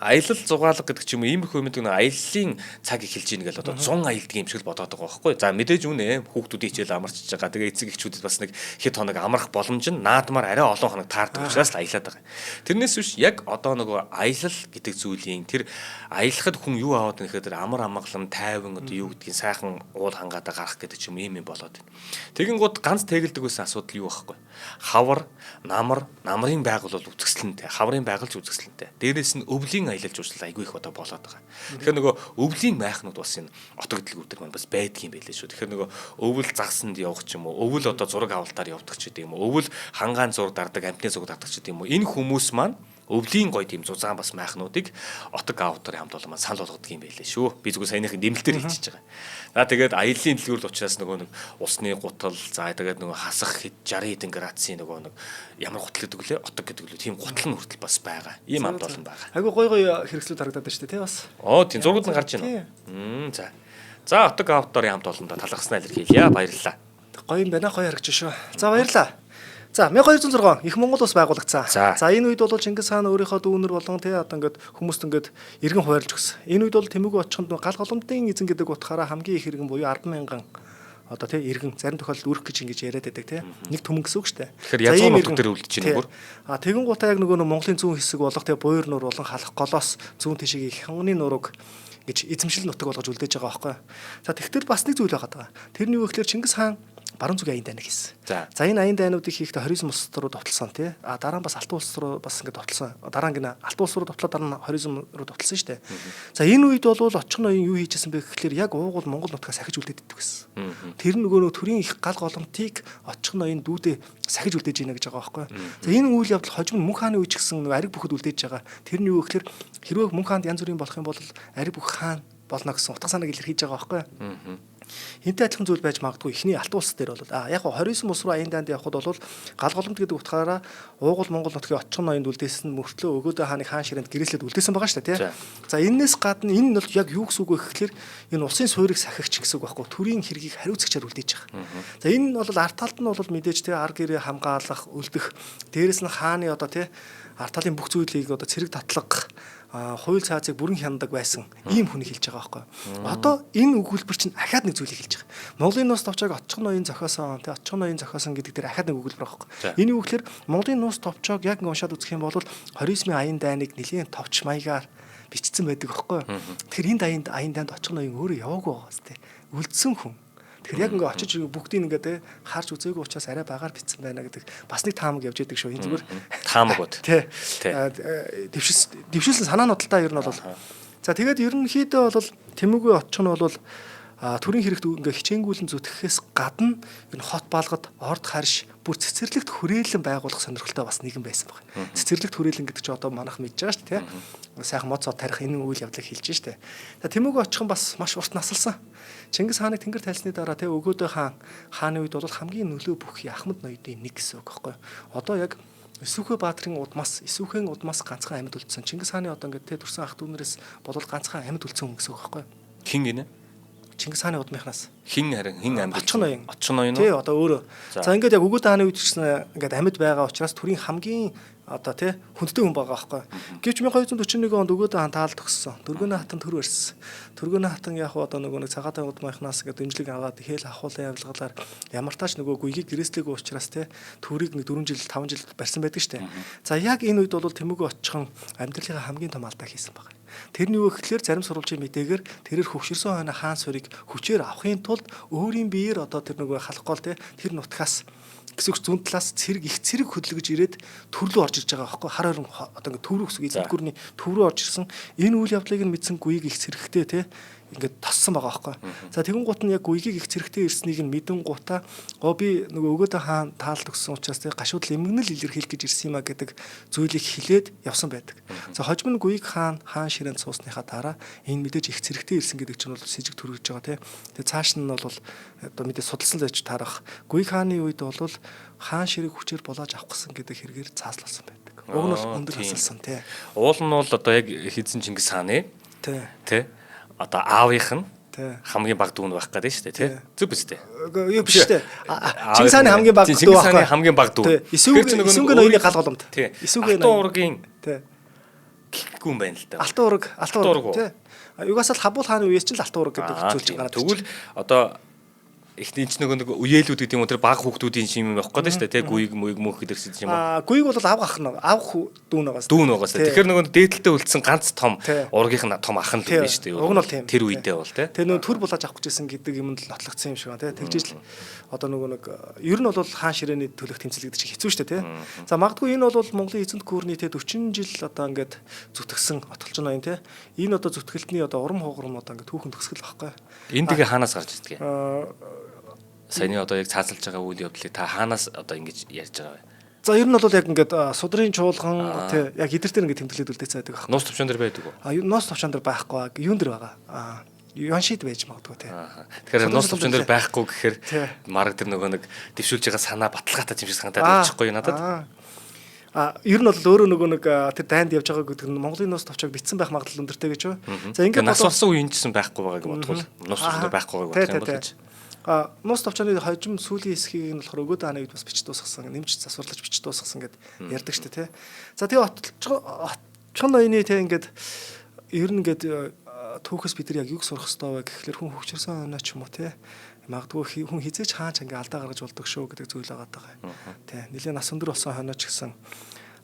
аялал зугаалга гэдэг ч юм уу иймэрхүү юм нэг аяллаа цаг эхэлж ийн гэл одоо 100 аялдаг юм шиг л бодоод байгаа байхгүй. За мэдээж үнэ хүүхдүүдийн хичээл амарчж байгаа. Тэгээ эцэг эхчүүдэд бас нэг хэд хоног амрах боломж нь наадмаар арай олон хоног таардаг учраас л аялаад байгаа. Тэрнээс биш яг одоо нөгөө аялал гэдэг зүйлийн тэр аялахад хүн юу аваад нэхэд тэр амар амгалан тайван одоо юу гэдгийг сайхан уул хангаадаа гарах гэдэг ч юм ийм юм болоод байна. Тэгин гут ганц тэгэлдэг байсан асуудал юу байхгүй. Хавар, намар, намрын байгаль бол үзэсгэлэнтэй. Хаврын байгальч үзэсгэлэнтэй. Дээрээс нь өвлийн аялал жуулчлал айгүй их одоо болоод байгаа. Тэгэхээр нөгөө өвлийн майхнууд бас энэ отог дэлгүүр дээр маань бас байдгийн байлээ шүү. Тэгэхээр нөгөө өвөл загсанд явах ч юм уу, өвөл одоо зураг авалтаар явдаг ч гэдэг юм уу, өвөл хангаан зураг дардаг, амтны зураг дардаг ч гэдэг юм уу. Энэ хүмүүс маань өвлийн гоё тийм зузаан бас майхнуудыг отог аутор хамт олон маань санал болгодог юм байлээ шүү. Би зүгээр саяныхын нэмэлтээр хэлчихэж байгаа. За тэгээд аяллаа дэлгүүр учраас нөгөө нэг усны гутал, за тэгээд нөгөө хасах хэд 60 хэдэн градусын нөгөө нэг ямар гутал гэдэг лээ, отог гэдэг лээ. Тийм гутал нь хүртэл бас байгаа. Ийм амт олон байгаа. Айгу гоё гоё хэрэгслүүд харагдаад байна шүү дээ, тий бас. Оо тийм зургууд нь гарч байна. За. За отог ауторын хамт олондоо талархснаа илэрхийлье. Баярлалаа. Гоё юм байна, гоё харагч шүү. За баярлалаа. За 1206 он Их Монгол улс байгуулагдсан. За. За энэ үед бол Чингис хаан өөрийнхөө дүүнер болон тий одоо ингээд хүмүүст ингээд иргэн хуваарлж өгсөн. Энэ үед бол Тэмүгэ очихонд гал голомтын эзэн гэдэг утгаараа хамгийн их иргэн буюу 10,000 одоо тий иргэн зарим тохиолдолд өрөх гэж ингэж яриад байдаг тий. Нэг түмэн гэсэн үг шүү дээ. Тэгэхээр За, язгуу ийм нутаг иргэн- дээр үлдэж байна Тий. бүр. А тэгэн гутаа яг нөгөө нэг Монголын зүүн хэсэг болох тий буйр нуур болон халах голоос зүүн тишийг их ханганы нурууг гэж эзэмшил нутаг болгож үлдээж байгаа байхгүй. За тэгтэл бас нэг зүйл байгаа даа. Тэр нь юу гэхээр Чингис хаан баруун зүгийн аян дайныг хийсэн. За. За энэ аян дайнуудыг хийхдээ 29 улс руу довтлсон тий. А дараа нь бас Алтан улс руу бас ингээд довтлсон. Дараа нь гинэ Алтан улс руу довтлоо дараа нь 29 руу довтлсон шүү дээ. За энэ үед бол очих ноён юу хийжсэн бэ гэхлээр яг уугуул Монгол нутгаа сахиж үлдээд иддэг гэсэн. Тэр нөгөө нэг төрийн их гал голомтыг очих ноён дүүдээ сахиж үлдээж ийнэ гэж байгаа байхгүй. За энэ үйл явдал хожим нь мөнх хааны үе ч гэсэн нөгөө ариг бүхэд үлдээж байгаа. Тэр нь юу гэхлээр хэрвээ мөнх хаанд янз бүрийн болох юм бол ариг бүх хаан болно гэсэн утга санааг илэрхийлж байгаа байхгүй. Энтэй адилхан зүйл байж магадгүй эхний Алтан улс дээр бол а яг гоо 29 улс руу аян дайнд явхад бол гал голомт гэдэг утгаараа уугуул Монгол нутгийн очих ноёнд үлдээсэн мөртлөө өгөөдөө хааныг хаан ширээнд гэрээслээд үлдээсэн байгаа шүү дээ тий. За энэс гадна энэ нь бол яг юу гэсэн үг вэ гэхлээр энэ улсын суурийг сахигч гэсэн үг байхгүй төрийн хэргийг хариуцагчаар үлдээж байгаа. За энэ нь бол арт талд нь бол мэдээж тий ар гэрээ хамгаалах, үлдэх, дээрэс нь хааны одоо тий арт талын бүх зүйлийг одоо цэрэг татлага хууль цаазыг бүрэн хяндаг байсан ийм хүнийг хэлж байгаа байхгүй. Одоо энэ өгүүлбэр чинь ахаад нэг зүйлийг хэлж байгаа. Монголын нууц товчоог очих ноён зохиосон, тий очих ноён зохиосон гэдэг дээр ахаад нэг өгүүлбэр байхгүй. Энэ юу гэхээр Монголын нууц товчоог яг ингэ уншаад үзэх юм бол 29-ийн аян дайныг нэлийн товч маягаар бичсэн байдаг байхгүй. Тэгэхээр энэ аян аян дайнд очих ноён өөрөө яваагүй байгаа сте. Үлдсэн хүн. Тэгэхээр яг ингээ очиж бүгдийг ингээ те харж үзээгүй учраас арай багаар битсэн байна гэдэг бас нэг таамаг явж идэг шүү. Энэ зүгээр Таамагуд. Тий. Тий. Дэвшилсэн санаа нотолтой ер нь бол. За тэгээд ерөнхийдөө бол Тэмүгэ очих нь бол төрийн хэрэгт ингээ хичээнгүйлэн зүтгэхээс гадна ер нь хот балгад орд харш бүр цэцэрлэгт хүрээлэн байгуулах сонирхолтой бас нэгэн байсан баг. Цэцэрлэгт хүрээлэн гэдэг чинь одоо манайх мэдж байгаа шүү дээ, тий. Сайхан моцоо тарих энэ үйл явдлыг хэлж штэ. За Тэмүгэ очих нь бас маш урт насалсан. Чингис хааныг тэнгэр тайлсны дараа тий Өгөөдөө хаан хааны үед бол хамгийн нөлөө бүхий Ахмад ноёдын нэг гэсэн үг байхгүй. Одоо яг Эсвхэ Баатрын удмаас Эсвхэн удмаас ганцхан амьд үлдсэн. Чингис хааны одоо ингээд тэ төрсэн ах дүүнерээс болол ганцхан амьд үлдсэн хүн гэсэн үг байхгүй. Хин гинэ? Чингис хааны удмынхнаас. Хин харин хин амьд. Очих ноён. Очих ноён Тий уу? одоо өөрөө. За. За ингээд яг Өгөөдөө хааны үед ч гэсэн ингээд амьд байгаа учраас төрийн хамгийн одоо тий хүндтэй хүн байгаа байхгүй. Гэвч 1241 онд Өгөөдөө хаан таал төгссөн. Дөргөнөө хатан төр барьсан. Дөргөнөө хатан яг хуу одоо нөгөө нэг цагаатай удмынхнаас ингээд дэмжлэг аваад хэл ахуулан явилгалаар ямар тач нөгөө гүйгийг гэрээслээгүй учраас тий төрийг нэг 4 жил 5 жил барьсан байдаг штэ. За яг энэ үед бол Тэмүгэ очихон амьдралынхаа хамгийн том алдаа хийсэн байгаа. Тэр нь юу гэхлээр зарим сурвалжийн мэдээгээр тэрээр хөвшөрсөн хойно хаан суурийг хүчээр авахын тулд өөрийн биеэр одоо тэр нөгөө халах гол те тэр нутгаас гэсэн үг зүүн талаас цэрэг их цэрэг хөдөлгөж ирээд төр рүү орж ирж байгаа байхгүй хар хорин одоо ингэ төв рүү гэсэн За. эзэнт гүрний төв рүү орж ирсэн энэ үйл явдлыг нь мэдсэн гүйг их цэрэгтэй те ингээд тоссон байгаа байхгүй. За тэгэн гут нь яг гүйгийг их цэрэгтэй ирснийг нь мэдэн гутаа гоо би нөгөө өгөөдөө хаан таал төгссөн учраас те гашуудл эмгэнэл илэрхийлэх гэж ирсэн юм а гэдэг зүйлийг хилээд явсан байдаг. За хожим нь гүйг хаан хаан ширээнд суусныхаа дараа энэ мэдээж их цэрэгтэй ирсэн гэдэг чинь бол сэжиг төрөж байгаа те. Тэгээ цааш нь бол одоо мэдээ судалсан зайч таарах. Гүйг хааны үед бол хаан ширээг хүчээр булааж авах гэсэн гэдэг хэрэгээр цааслуулсан байдаг. Уг нь бол Аа, өндөр тийм. насалсан те. Уул нь бол одоо яг хизэн Чингис хааны Тэ. тий одоо аавынх нь Тий. хамгийн баг дүүн байх гэдэг шүү дээ тий. Зүг биз дээ. Юу биш те. Аавынх Чингис хааны нь- хамгийн баг Тийм, дүү Чингис хааны байхгүй. хамгийн баг дүү. Тий. Тэгэхээр чи нөгөө нэг Эсвүгэн ноёны өөрийн- гал голомт. Тий. Эсвүгэн Алтан уургийн Тий. гэхгүй юм байна л да. Алтан ураг, алтан Алтан ураг ураг уу? тий. Югаас л хабуул хааны үеэс ч л алтан ураг гэдэг Аа, зүйл чинь тийм. гараад Тэгвэл одоо эхний чинь нөгөө нэг үеэлүүд гэдэг юм уу тэр баг хүүхдүүдийн шим юм явах гэдэг шүү дээ тий гүйг мүйг мөнх гэдэг шиг юм уу. Аа, гүйг бол авах ах нь авах дүүн байгаас. Дүүн байгаас. Тий. Тэгэхээр нөгөө дээдэлтэй үлдсэн ганц том Тий. ургийнх нь том ах нь л Тий. юм шүү дээ. Уг нь бол тийм. Тэр үедээ бол тий. Тэр нөгөө төр булааж авах гэжсэн гэдэг юмд л нотлогдсон юм шиг байна тий. Тэгжиж л одоо нөгөө нэг ер нь бол хаан ширээний төлөх тэмцэл гэдэг чинь хэцүү шүү дээ тий. За магадгүй энэ бол Монголын эзэнт гүрний тий 40 жил одоо ингээд зүтгэсэн отголж ноён тий. Энэ одоо зүтгэлтний одоо урам хугарам одоо ингээд түүхэн төгсгөл байхгүй. Энэ тэгээ хаанаас гарч ирдэг юм? Аа Саяны одоо яг цаазалж байгаа үйл явдлыг та хаанаас одоо ингэж ярьж байгаа вэ? за ер нь бол яг ингээд судрын чуулган тий яг эдгээр дээр ингээд тэмдэглээд үлдээсэн байдаг байхгүй. Нуус төвшөн дээр байдаг уу? А юу ноос товчон дээр байхгүй юун дээр байгаа. А Юаншид байж магадгүй тий. Аа. Тэгэхээр Судрын нуус төвшөн дээр чуулган байхгүй гэхээр Тий. мараг тэр нөгөө нэг дэвшүүлж байгаа санаа баталгаатай юм шиг санагдаад байчихгүй юу надад? А ер нь бол өөрөө нөгөө нэг тэр дайнд явж байгаа гэдэг нь Монголын нуус товчоог битсэн байх магадлал өндөртэй гэж юу. За Ингээд ингээд нас болсон үеийн ч гэсэн байхгүй байгааг бодвол нуус төвшөн дээр байхгүй байгааг Тий, бодох юм тий, бол гэж. тий. А нуус товчооны хожим сүүлийн хэсгийг нь болохоор өгөөд хааны үед бас бич дуусгасан, нэмж засварлаж бич дуусгасан гэд ярьдаг шүү дээ, тий. За тэгээ отчхон ноёны тий ингээд ер нь ингээд түүхээс бид нар яг юг сурах ёстой вэ гэхлээр хүн хөгжирсөн хойноо ч юм уу тий магадгүй хүн хизээч хаач ингээ алдаа гаргаж болдог шүү гэдэг зүйл байгаа даа. Тий. Нилээ нас өндөр болсон хойноо ч гэсэн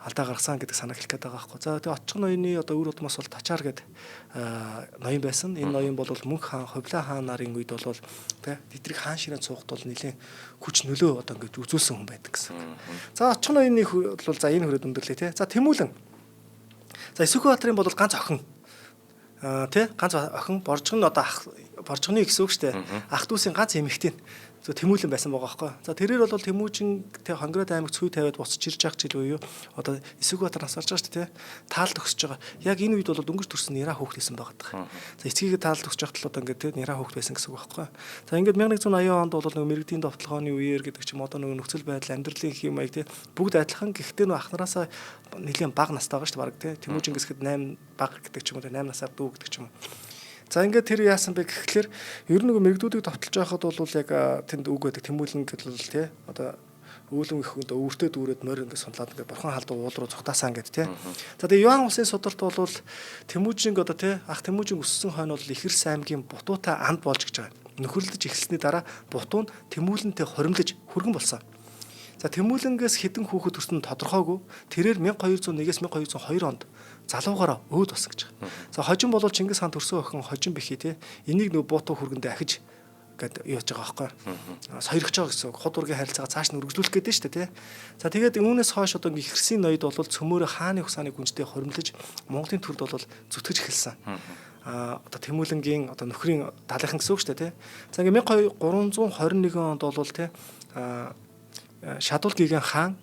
алдаа гаргасан гэдэг санааг хэлэх гээд байгаа байхгүй. За тэгээ Отчхон ноёны одоо үр удмаас бол Тачаар гээд ноён байсан. Энэ ноён бол Мөнх хаан, Хувлаа хаан нарын үед бол тэ тэдрийг хаан ширээнд суугад бол нэлээд хүч нөлөө одоо ингэж үзүүлсэн хүн байдаг гэсэн. За Отчхон ноёны бол за энэ хүрээд өндөрлөө тэ. За Тэмүүлэн. За Эсвэхбаатарын бол ганц охин тий ганц охин боржгон одоо ах боржгоны гэсэн үг шүү дээ. Ах дүүсийн ганц эмэгтэй зөв Тэмүүлэн байсан байгаа байхгүй. За тэрээр бол Тэмүүжин тэ Хонгород аймаг цүй тавиад буцаж ирж явах жил үеэ одоо Эсвэхбаатар нас барж байгаа шүү дээ тий. Таалд өгсөж байгаа. Яг энэ үед бол дөнгөж төрсөн нэраа хүүхэд байсан байгаа даа. За эцгийгээ таалд өгсөж байхад л одоо ингээд тий нэраа хүүхэд байсан гэсэн үг байхгүй. За ингээд 1180 онд бол нөгөө мэрэгдийн довтлогооны үеэр гэдэг ч юм одоо нөгөө нөхцөл байдал амьдралын хэм маяг тий бүгд адилхан гэхдээ нөгөө ахнараасаа нэлээд бага настай байгаа шүү дээ баг тий. Тэмүүжин гэсгэд 8 бага гэдэг ч юм уу 8 насаар дүү гэдэг ч юм уу. За ингээд тэр яасан бэ гэхлээр ер нь нөгөө мэрэгдүүдийг товтолж байхад бол яг тэнд үг байдаг Тэмүүлэн гэдэг бол тий одоо үүлэн их хүнд өвөртөө дүүрээд морь ингээд сунлаад ингээд бурхан халдуу уул руу цухтаасан гэд тий. За тэгээ Юан улсын судалт бол Тэмүүжинг одоо тий ах Тэмүүжинг өссөн хойно бол Ихэрс аймгийн Бутуутай анд болж гэж байгаа. Нөхөрлөж эхэлсний дараа Бутуу нь Тэмүүлэнтэй хоримлож хүргэн болсон. За Тэмүүлэнгээс хэдэн хүүхэд төрсөн нь тодорхойгүй. Тэрээр 1201-ээс 1202 онд залуугаараа өөд болсон гэж байгаа. За хожим бол Чингис хаан төрсөн охин Хожим бихий те энийг нөгөө буутуу хүргэндээ ахиж гэд юу яаж байгаа байхгүй. Сойрхож байгаа гэсэн үг. Хот ургийн харилцаагаа цааш нь үргэлжлүүлэх гэдэг нь шүү дээ тий. За тэгээд үүнээс хойш одоо ингээ ихэрсийн ноёд бол цөмөөрөө хааны ухсааны гүнжтэй хоримлож Монголын төрд бол зүтгэж эхэлсэн. А одоо Тэмүүлэнгийн одоо нөхрийн далайхан гэсэн үг шүү дээ тий. За ингээ 1321 онд бол тий Шадуул гигэн хаан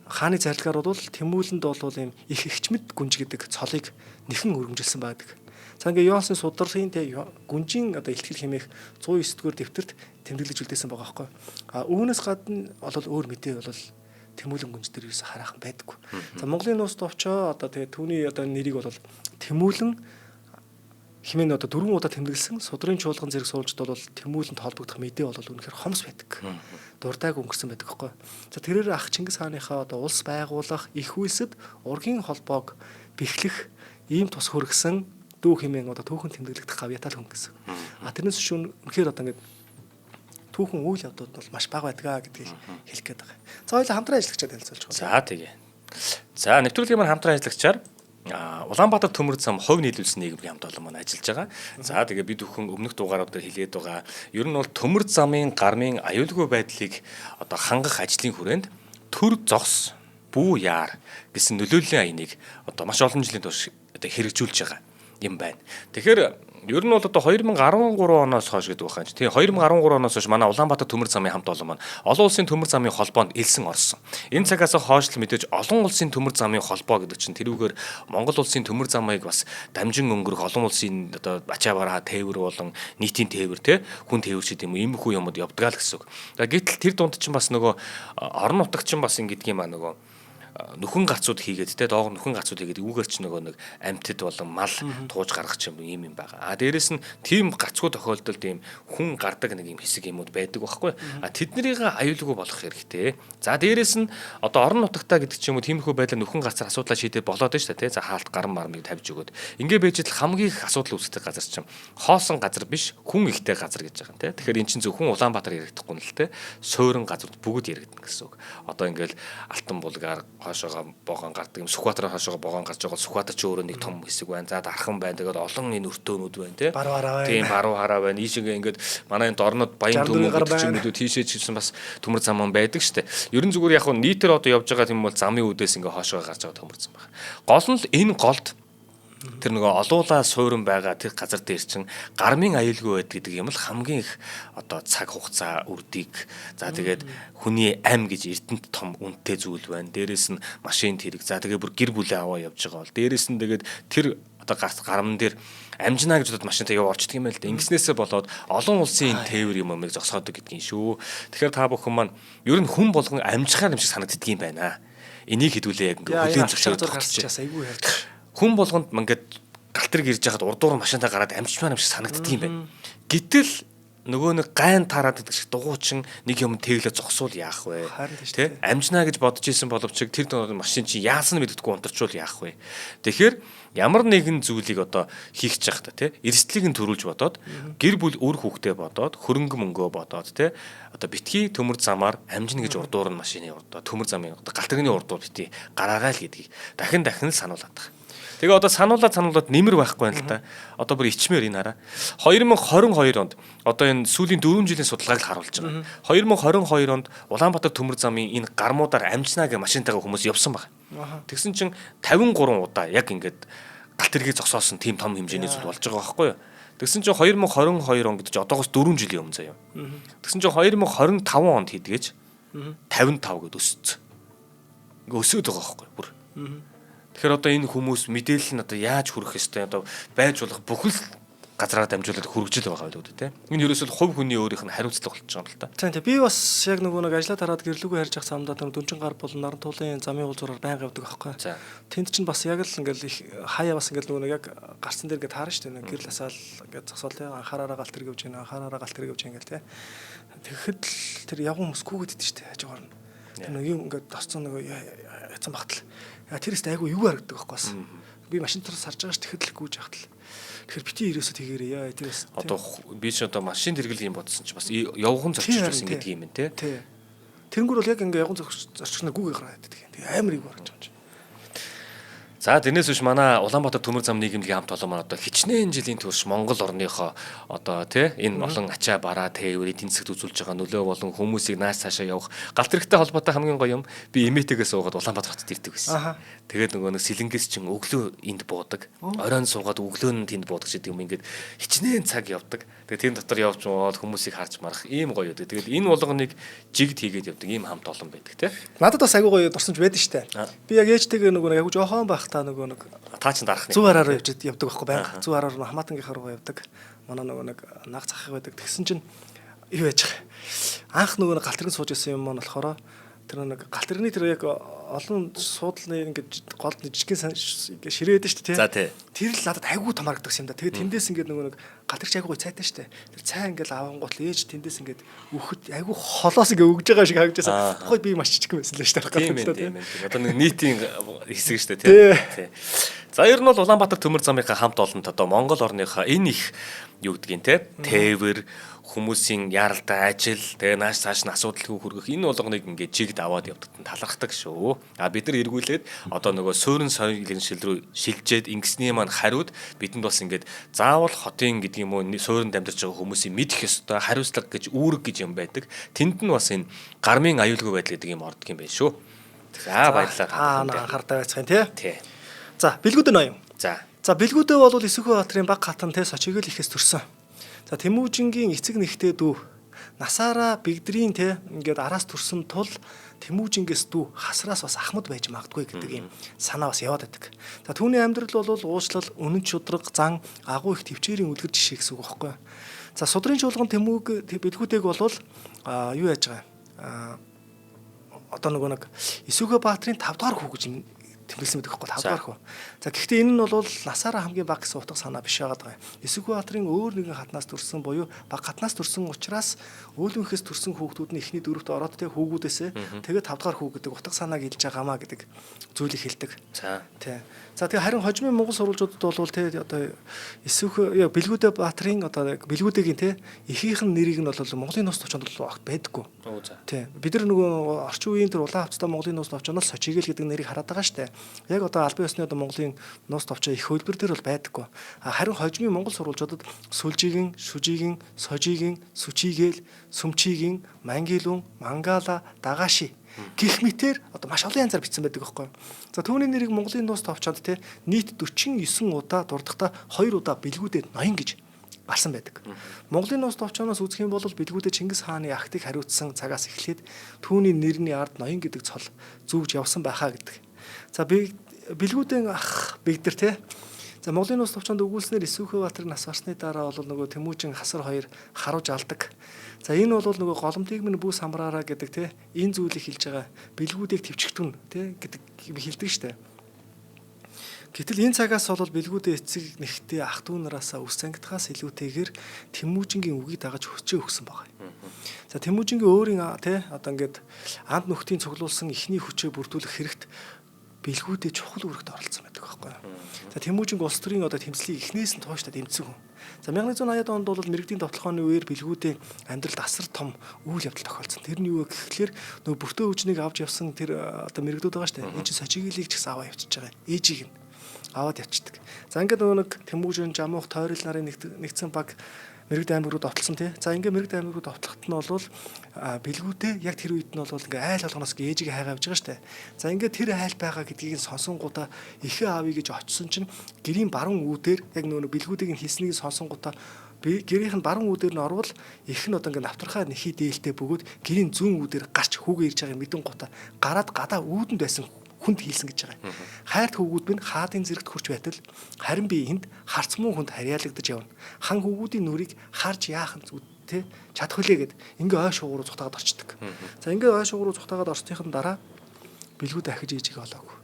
хааны зарилгаар бол Тэмүүлэнд бол ийм их ихчмэд гүнж гэдэг цолыг нэхэн өргөмжилсөн байдаг. За ингээ Йонсын судралын тэ гүнжийн одоо илтгэл хэмээх 109 дугаар дэвтэрт тэмдэглэж үлдээсэн байгаа байхгүй. А үүнээс гадна бол өөр мэдээ бол Тэмүүлэн гүнж дээр юусэн хараахан байдаггүй. За Монголын нууц товчоо одоо тэгээ түүний одоо нэрийг бол Тэмүүлэн хэмээн одоо дөрвөн удаа тэмдэглэсэн судрын чуулган зэрэг суулжд бол Тэмүүлэнд холбогдох мэдээ бол үнэхээр хомс байдаг. Дурдааг өнгөрсөн байдаг байхгүй. За тэрээр ах Чингис хааныхаа одоо улс байгуулах их үйлсэд ургийн холбоог бэхлэх ийм тус хөргсөн дүү хэмээн одоо түүхэн тэмдэглэгдэх гавьяатай хүн гэсэн. А тэрнээс шүүн үнэхээр одоо ингээд түүхэн үйл явдлууд бол маш бага байдгаа гэдгийг хэлэх гээд байгаа. За хоёулаа хамтран ажиллагчаар танилцуулж байгаа. За тэгээ. За нэвтрүүлгийн маань хамтран ажиллагчаар Улаанбаатар төмөр зам хувь нийлүүлсэн нийгмийн хамт олон маань ажиллаж байгаа. За тэгээ бид бүхэн өмнөх дугаарууд дээр хэлээд байгаа. Ер нь бол төмөр замын гармын аюулгүй байдлыг одоо хангах ажлын хүрээнд төр зогс бүү яар гэсэн нөлөөллийн аяныг одоо маш олон жилийн турш одоо хэрэгжүүлж байгаа юм байна. Тэгэхээр ер нь бол одоо 2013 оноос хойш гэдэг байх юм чи. Тийм 2013 оноос хойш манай Улаанбаатар төмөр замын хамт олон маань олон улсын төмөр замын холбоонд элсэн орсон. Энэ цагаас хойш л мэдээж олон улсын төмөр замын холбоо гэдэг чинь тэрүүгээр Монгол улсын төмөр замыг бас дамжин өнгөрөх олон улсын одоо ачаа бараа тээвэр болон нийтийн тээвэр те хүн тээвэр ч гэдэм юм иймэрхүү юмуд явдгаа л гэсэн үг. Гэтэл тэр дунд чинь бас нөгөө орон нутагт чинь бас ингэдэг юм а нөгөө нөхөн гарцууд хийгээд те доогор нөхөн гарцууд хийгээд үүгээр ч нөгөө нэг амьтад болон мал тууж гаргах юм ийм юм байгаа. А дээрэс нь тийм гарцгүй тохиолдолд ийм хүн гардаг нэг ийм хэсэг юмуд байдаг байхгүй. А тэднэрийг аюулгүй болох хэрэгтэй. За дээрэс нь одоо орон нутагтаа гэдэг ч юм уу тиймэрхүү байдлаар нөхөн гарцаар асуудлаа шийдээ болоод байна шүү дээ те. За хаалт гарan мармыг тавьж өгөөд. Ингээ байж л хамгийн их асуудал үүсдэг газар чинь хоосон газар биш хүн ихтэй газар гэж байгаа юм те. Тэгэхээр эн чинь зөвхөн Улаанбаатар яригдахгүй нь л те. Суурин газрууд бүгд яригдана гэсэн үг. Одоо ингээл Алтан булгаар хойшоогоо богоон гардаг юм Сүхбаатар хойшоогоо богоон гарч байгаа Сүхбаатар ч өөрөө нэг том хэсэг байна. За дархан байна. Тэгээд олон энэ өртөөнүүд байна те. Баруу хараа байна. Тийм баруу хараа байна. Ийшээгээ ингээд манай энэ дорнод баян төмөр гэдэг ч юм уу тийшээ ч гэсэн бас төмөр зам байдаг штэ. Ерөн зүгээр яг нийтээр одоо явж байгаа юм бол замын үүдээс ингээ хойшоогоо гарч байгаа төмөр зам байна. Гол нь л энэ голд тэр нөгөө олуулаа суурин байгаа тэр газар дээр чинь гармын аюулгүй байд гэдэг юм л хамгийн их одоо цаг хугацаа үрдийг за тэгээд хүний ам гэж эрдэнэт том үнэтэй зүйл байна. Дээрээс нь машин тэрэг за тэгээд бүр гэр бүлээ аваа явж байгаа бол дээрээс нь тэгээд тэр одоо гарман дээр амжина гэж бодоод машинтай яв орчдөг юм байл л да. Ингэснээсээ болоод олон улсын энэ тээвэр юм амыг зогсоодог гэдгийг шүү. Тэгэхээр та бүхэн маань ер нь хүн болгон амжихаар юм шиг санагддаг юм байна. Энийг хэдүүлээ яг ингээ Яа, хүлээн энэ зөвшөөрөх зур гарчаас айгүй ярьж. Хүн болгонд ингээд галтрыг ирж байхад урдуур машинтаа гараад амжмаар юм шиг санагддаг юм байна. Гэтэл Нөгөө нэг гайн тараад гэдэг шиг дугуучин нэг юм тэглээ зогсуул яах вэ? Тэ? Амжина гэж бодож исэн боловч тэр машин чи яасан мэддэггүй унтарчвал яах вэ? Тэгэхээр ямар нэгэн зүйлийг одоо хийх гэж байхдаа тэ эрсдлийг нь төрүүлж бодоод гэр бүл үр хүүхдээ бодоод хөрөнгө мөнгөө бодоод тэ одоо битгий төмөр замаар амжина гэж урдуур нь машины урдаа төмөр замын одоо галт тэрэгний урдуур битгий гараагаа л гэдгийг дахин дахин л сануулад байгаа. Тэгээ одоо сануулад нэмэр байхгүй юм л та. Одоо бүр ичмээр энэ хараа. 2022 онд одоо энэ сүүлийн 4 жилийн судалгааг л харуулж байгаа. 2022 онд Улаанбаатар төмөр замын энэ гармуудаар амжнаа гэх машинтайгаа хүмүүс явсан баг. Тэгсэн чинь 53 удаа яг ингээд галт тэргийг зогсоосон тийм том хэмжээний зүйл болж байгаа байхгүй юу? Тэгсэн чинь 2022 он гэдэг чинь одоогоос 4 жилийн өмнө заяа. Тэгсэн чинь 2025 онд хийдгээж 55 гэд өссөн. Ингээ өсөөд байгаа байхгүй бүр. Тэгэхээр одоо энэ хүмүүс мэдээлэл нь одоо яаж хүрэх ёстой одоо байж болох бүхэл газраар дамжуулаад хүргэж л байгаа байлгүй дээ. Энэ ерөөсөө хувь хүний өөрийнх нь хариуцлага болчихж байгаа юм л та. Тийм тийм. Би бас яг нөгөө нэг ажлаа тараад гэрлүүгээ харж явах замдаа тэр дүнжин гар болон наран туулын замын уулзураар байнга явдаг байхгүй. Тэнд чинь бас яг л ингээл их хаяа бас ингээл нөгөө нэг яг гарцсан дээр ингээд таарна шүү дээ. Нэг гэрэл асаал ингээд зогсоол те анхаараараа галт тэрэг явж байна, анхаараараа галт тэрэг явж байна ингээл те. Тэгэхэд л тэр явган хүмүүс гүгэд идэв шүү дээ хажуугаар нь. Тэр нэг юм ингээд тосцсон нөгөө яцсан багтал. Тэрээс айгүй юу харагдаг байхгүй бас. Би машин дотор сарж байгаа ш тэгэхэд л гүйж явахтал. Тэгэхээр бити ерөөсөө тэгээрэй яа тэр бас одоо би ч одоо машин тэргэл юм бодсон чи бас явган зорчиж бас ингэдэг юм те. Тий. Тэнгүүр бол яг ингээ явган зорчноор гүгээ гараад байдаг юм. Тэгээ амар ийг гарч байгаа юм чи. За тэрнээс биш манай Улаанбаатар төмөр зам нийгэмлэгийн хамт олон маань одоо хичнээн жилийн турш Монгол орныхоо одоо тий энэ олон ачаа бараа тээвэр эдийн засагт үзүүлж байгаа нөлөө болон хүмүүсийг нааш цаашаа явах галт тэрэгтэй холбоотой хамгийн гоё юм би эмээтэйгээ суугаад Улаанбаатар хотод ирдэг байсан. Тэгээд нөгөө нэг сэлэнгээс чин өглөө энд буудаг. Оройн суугаад өглөө нь тэнд буудаг гэдэг юм ингээд хичнээн цаг явдаг. Тэгээд тэр дотор явж мод хүмүүсийг харж марах ийм гоё байдаг. Тэгээд энэ болгоныг жигд хийгээд явдаг ийм хамт олон байдаг тий. Надад бас айгүй гоё дурсамж байдаг штэ. Би яг ээжтэйгээ нөгөө нэг айгүй жоохон байхдаа нөгөө нэг та чин дарах нэг зүү хараараа явж явдаг байхгүй байнга. Зүү хараар хамаатангийнхаа руугаа явдаг. Манай нөгөө нэг наг захах байдаг. Тэгсэн чинь юу яаж байгаа. Анх нөгөө нэг галт тэрэг сууж исэн юм маань болохоор тэр нэг галт тэрэгний тэр яг олон суудлын ингээд голд жижигхэн ингээд ширээ байдаг шүү дээ. Тэр л надад айгүй том харагдсан юм да. Тэгээд тэндээс ингээд нөгөө нэг галт тэрч айгүй гоё цайтай шүү дээ. Тэр цай ингээд авангуут л ээж тэндээс ингээд өгөхөд айгүй холоос ингээд өгж байгаа шиг харагдчихсан. Тухайд би маш жижигхэн байсан л шүү дээ. Тийм ээ. Одоо нэг нийтийн хэсэг шүү дээ тий. За ер нь бол Улаанбаатар төмөр замынхаа хамт олонт одоо Монгол орныхоо энэ их юу гэдгийг те тээвэр хүмүүсийн яаралтай ажил тэгээ нааш цааш нь асуудалгүй хүргэх энэ болгоныг ингээд чигд аваад явдагт нь талархдаг шүү. А бид нар эргүүлээд одоо нөгөө суурин соёлын шил рүү шилжээд ингэсний маань хариуд бидэнд бас ингээд заавал хотын гэдэг юм уу суурин амьдарч байгаа хүмүүсийн мэдэх ёстой хариуцлага гэж үүрэг гэж юм байдаг. Тэнд нь бас энэ гармын аюулгүй байдал гэдэг юм ордог юм байна шүү. За баярлалаа. Та анхаартай байцгаая тий. Тий. За бэлгүүдэн ноён. За. За бэлгүүдээ бол Эсвэхүү баатрын баг хатан те Сочигэл ихэс төрсөн. За Тэмүүжингийн эцэг нэгтэй дүү насаараа бигдрийн те ингээд араас төрсөн тул Тэмүүжингээс дүү хасраас бас ахмад байж магадгүй гэдэг юм санаа бас яваад байдаг. За түүний амьдрал бол уучлал, үнэн шудраг, зан, агуу их төвчээрийн үлгэр жишээ гэсэн үг байхгүй. За судрын чуулган Тэмүүг бэлгүүтэйг бол юу яаж байгаа одоо нөгөө нэг Эсвэхүү баатрын 5 дугаар хүү гэж тэмдэглэсэн байдаг байхгүй 5 дугаар хүү. За гэхдээ энэ нь бол насаараа хамгийн бага гэсэн утга санаа биш байгаад байгаа юм. Эсвэхүү баатрын өөр нэгэн хатнаас төрсэн буюу баг хатнаас төрсэн учраас өөлөнхөөс төрсэн хүүхдүүд нь эхний дөрөвт ороод тэ хүүгүүдээсээ тэгээд 5 дугаар хүү гэдэг утга санааг илж байгаамаа гэдэг зүйлийг хэлдэг. За. Тэ. За тэгээ харин хожмын Монгол сурвалжуудад бол тэ одоо Эсвэхүү бэлгүүдэ баатрын одоо бэлгүүдэгийн тэ эхийнх нь нэрийг нь бол Монголын нууц товчонд бол огт байдаггүй. Тэ. Бид нар нөгөө орчин үеийн тэр улаан хавцтай Монголын нууц товчонд л Сочигэл гэдэг нэрийг хараад байгаа штэ. Яг одоо албан ёсны одоо Монголын нууц товчоо их хөлбөр дээр бол байдаггүй. Харин хожмын Монгол сурвалжуудад Сүлжигийн, Шүжигийн, Сожигийн, Сүчигээл, Сүмчигийн, Мангилүн, Мангала, Дагаши гэх мэтэр одоо маш олон янзаар бичсэн байдаг байхгүй. За түүний нэрийг Монголын нууц товчоонд те нийт 49 удаа дурдахдаа 2 удаа бэлгүүдээ ноён гэж гарсан байдаг. Монголын нууц товчооноос үзэх юм бол бэлгүүдээ Чингис хааны ахтыг хариуцсан цагаас эхлээд түүний нэрний ард ноён гэдэг цол зүүгж явсан байхаа гэдэг. За бэлгүүдэн ах бэгдэр те. За Монголын нууц товчоонд өгүүлснээр Эсвэхүү баатар нас барсны дараа бол нөгөө Тэмүүжин хасар хоёр харуулж алдаг. За энэ бол нөгөө голомтыг минь бүү самраараа гэдэг те энэ зүйлийг хэлж байгаа бэлгүүдийг төвчгтүн те гэдэг юм хэлдэг штэ. Гэтэл энэ цагаас бол бэлгүүдээ эцэг нэгтээ ах дүү нараасаа үс зангидхаас илүүтэйгээр Тэмүүжингийн үгийг дагаж хүчээ өгсөн байгаа. За Тэмүүжингийн өөрийн тий одоо ингээд анд нөхдийн цуглуулсан эхний хүчээ бүрдүүлэх хэрэгт бэлгүүдээ чухал үүрэгт оролцсон байдаг байхгүй. За Тэмүүжинг улс төрийн одоо тэмцлийг эхнээс нь тууштай дэмжсэн хүн. За 1180-ад онд бол мэрэгдийн довтлохооны үеэр бэлгүүдийн амьдралд асар том үйл явдал тохиолдсон. Тэр нь юу вэ гэхлээр нөгөө бүртөө өвчнийг авч явсан тэр одоо мэрэгдүүд байгаа шүү дээ. Энэ чинь Сочиглийг ч гэсэн аваа явчихж байгаа. Ээжийг нь аваад явчихдаг. За ингээд нөгөө нэг Тэмүүжин, Жамуух, Тойрол нарын нэгдсэн баг Мэрэгд аймаг руу довтлсон тий. За ингээ Мэрэгд аймаг руу довтлоход нь бол бэлгүүдээ яг тэр үед нь бол ингээ айл болгоноос ээжигээ хайгаа явж байгаа штэ. За ингээ тэр айл байгаа гэдгийг нь сонсонгуудаа ихээ аавыг гэж очисон чинь гэрийн баруун үүдээр яг нөгөө бэлгүүдийг нь хэлснийг сонсонгуудаа гэрийнх нь баруун үүдээр нь орвол их нь одоо ингээ навтархаа нэхий дээлтэй бөгөөд гэрийн зүүн үүдээр гарч хүүгээ ирж байгааг мэдэн гутаа гараад гадаа үүдэнд байсан хүнд хийлсэн гэж байгаа юм. Хайрт хүүгүүд минь хаадын зэрэгт хурч байтал харин би энд харц муу хүнд харьяалагдаж явна. Хан хүүгүүдийн нүрийг харж яахан тэ чадах хүлээ гэд ингээ ой шугуу руу цухтаагаад орчдөг. За ингээ ой шугуу руу цухтаагаад орсныхан дараа бэлгүүд ахиж ээжийг олоогүй.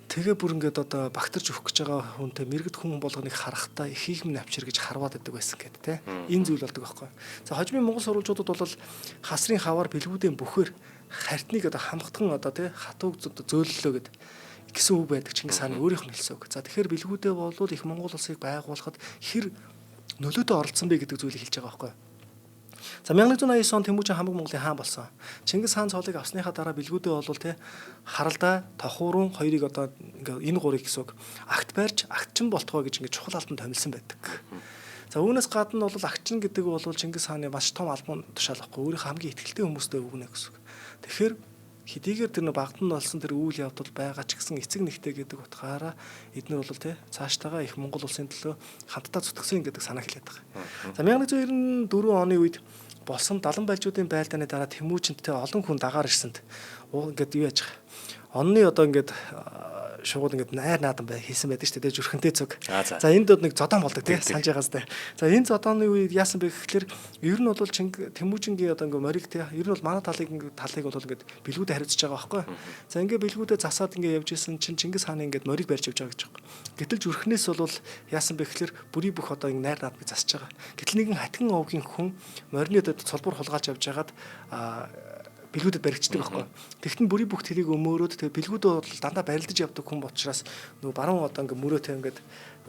Тэгээ бүр ингээд одоо багтарч өгөх гэж байгаа хүнтэй мэрэгд хүн болгоныг харахтаа ихийг минь авчир гэж харваад байдаг байсан гэд тэ. Энэ зүйл болдог байхгүй. За хожмын Монгол сурвалжуудад бол хасрын хавар бэлгүүдийн бүхээр хартныг одоо хамхтан одоо тий хатууг зөөллөө гэд гэсэн үг байдаг Чингис хааны өөрийнх нь хэлсэн үг. За тэгэхээр бэлгүүдээ болвол их Монгол улсыг байгуулахад хэр нөлөөтэй оролцсон бэ гэдэг зүйлийг хэлж байгаа байхгүй. За 1189 он Тэмүүжин хамаг Монголын хаан болсон. Чингис хаан цолыг авсныхаа дараа бэлгүүдээ болвол тий харалдаа тохуурун хоёрыг одоо ингээ энэ гурыг гэсэн үг агт барьж агтчин болтгоо гэж ингээ чухал албанд томилсон байдаг. За үүнээс гадна бол агчин гэдэг бол Чингис хааны маш том албан тушаал байхгүй. Өөрийнхөө хамгийн итгэлтэй хүмүүстэй өгнө гэсэн үг. Тэгэхээр хэдийгээр тэр нэг багдан болсон тэр үйл явдал байгаа ч гэсэн эцэг нэгтэй гэдэг утгаараа эднэр бол тий цааштайгаа их Монгол улсын төлөө хамтдаа зүтгэсэн гэдэг санаа хэлээд байгаа. За 1194 оны үед болсон далан балжуудын байлдааны дараа Тэмүүжинттэй олон хүн дагаар ирсэнд ингээд юу яаж байгаа. Онны одоо ингээд шугууд ингээд найр наадан бай хийсэн байдаг шүү дээ зүрхэнтэй цуг. За энд нэг зодон болдог тий санаж байгаас тий. За энэ зодооны үед яасан бэ гэхлээр ер нь бол Чинг Тэмүүжингийн одоо ингээд мориг тий ер нь бол манай талыг ингээд талыг бол ингээд бэлгүүдээ хариуцж байгаа байхгүй. За ингээд бэлгүүдээ засаад ингээд явж исэн чинь Чингис хааны ингээд мориг барьж явж байгаа гэж байгаа. Гэтэл зүрхнээс бол яасан бэ гэхлээр бүрий бүх одоо ингээд найр наадмыг засаж байгаа. Гэтэл нэгэн хатган овгийн хүн морины одоо цолбор хулгайлж явж байгаад бэлгүүдэд баригддаг байхгүй. Тэгтэн бүрий бүх тэрийг өмөөрөөд тэгээ бэлгүүдээ бол дандаа барилдаж явдаг хүн учраас нөгөө баруун одоо ингээ мөрөөтэй ингээд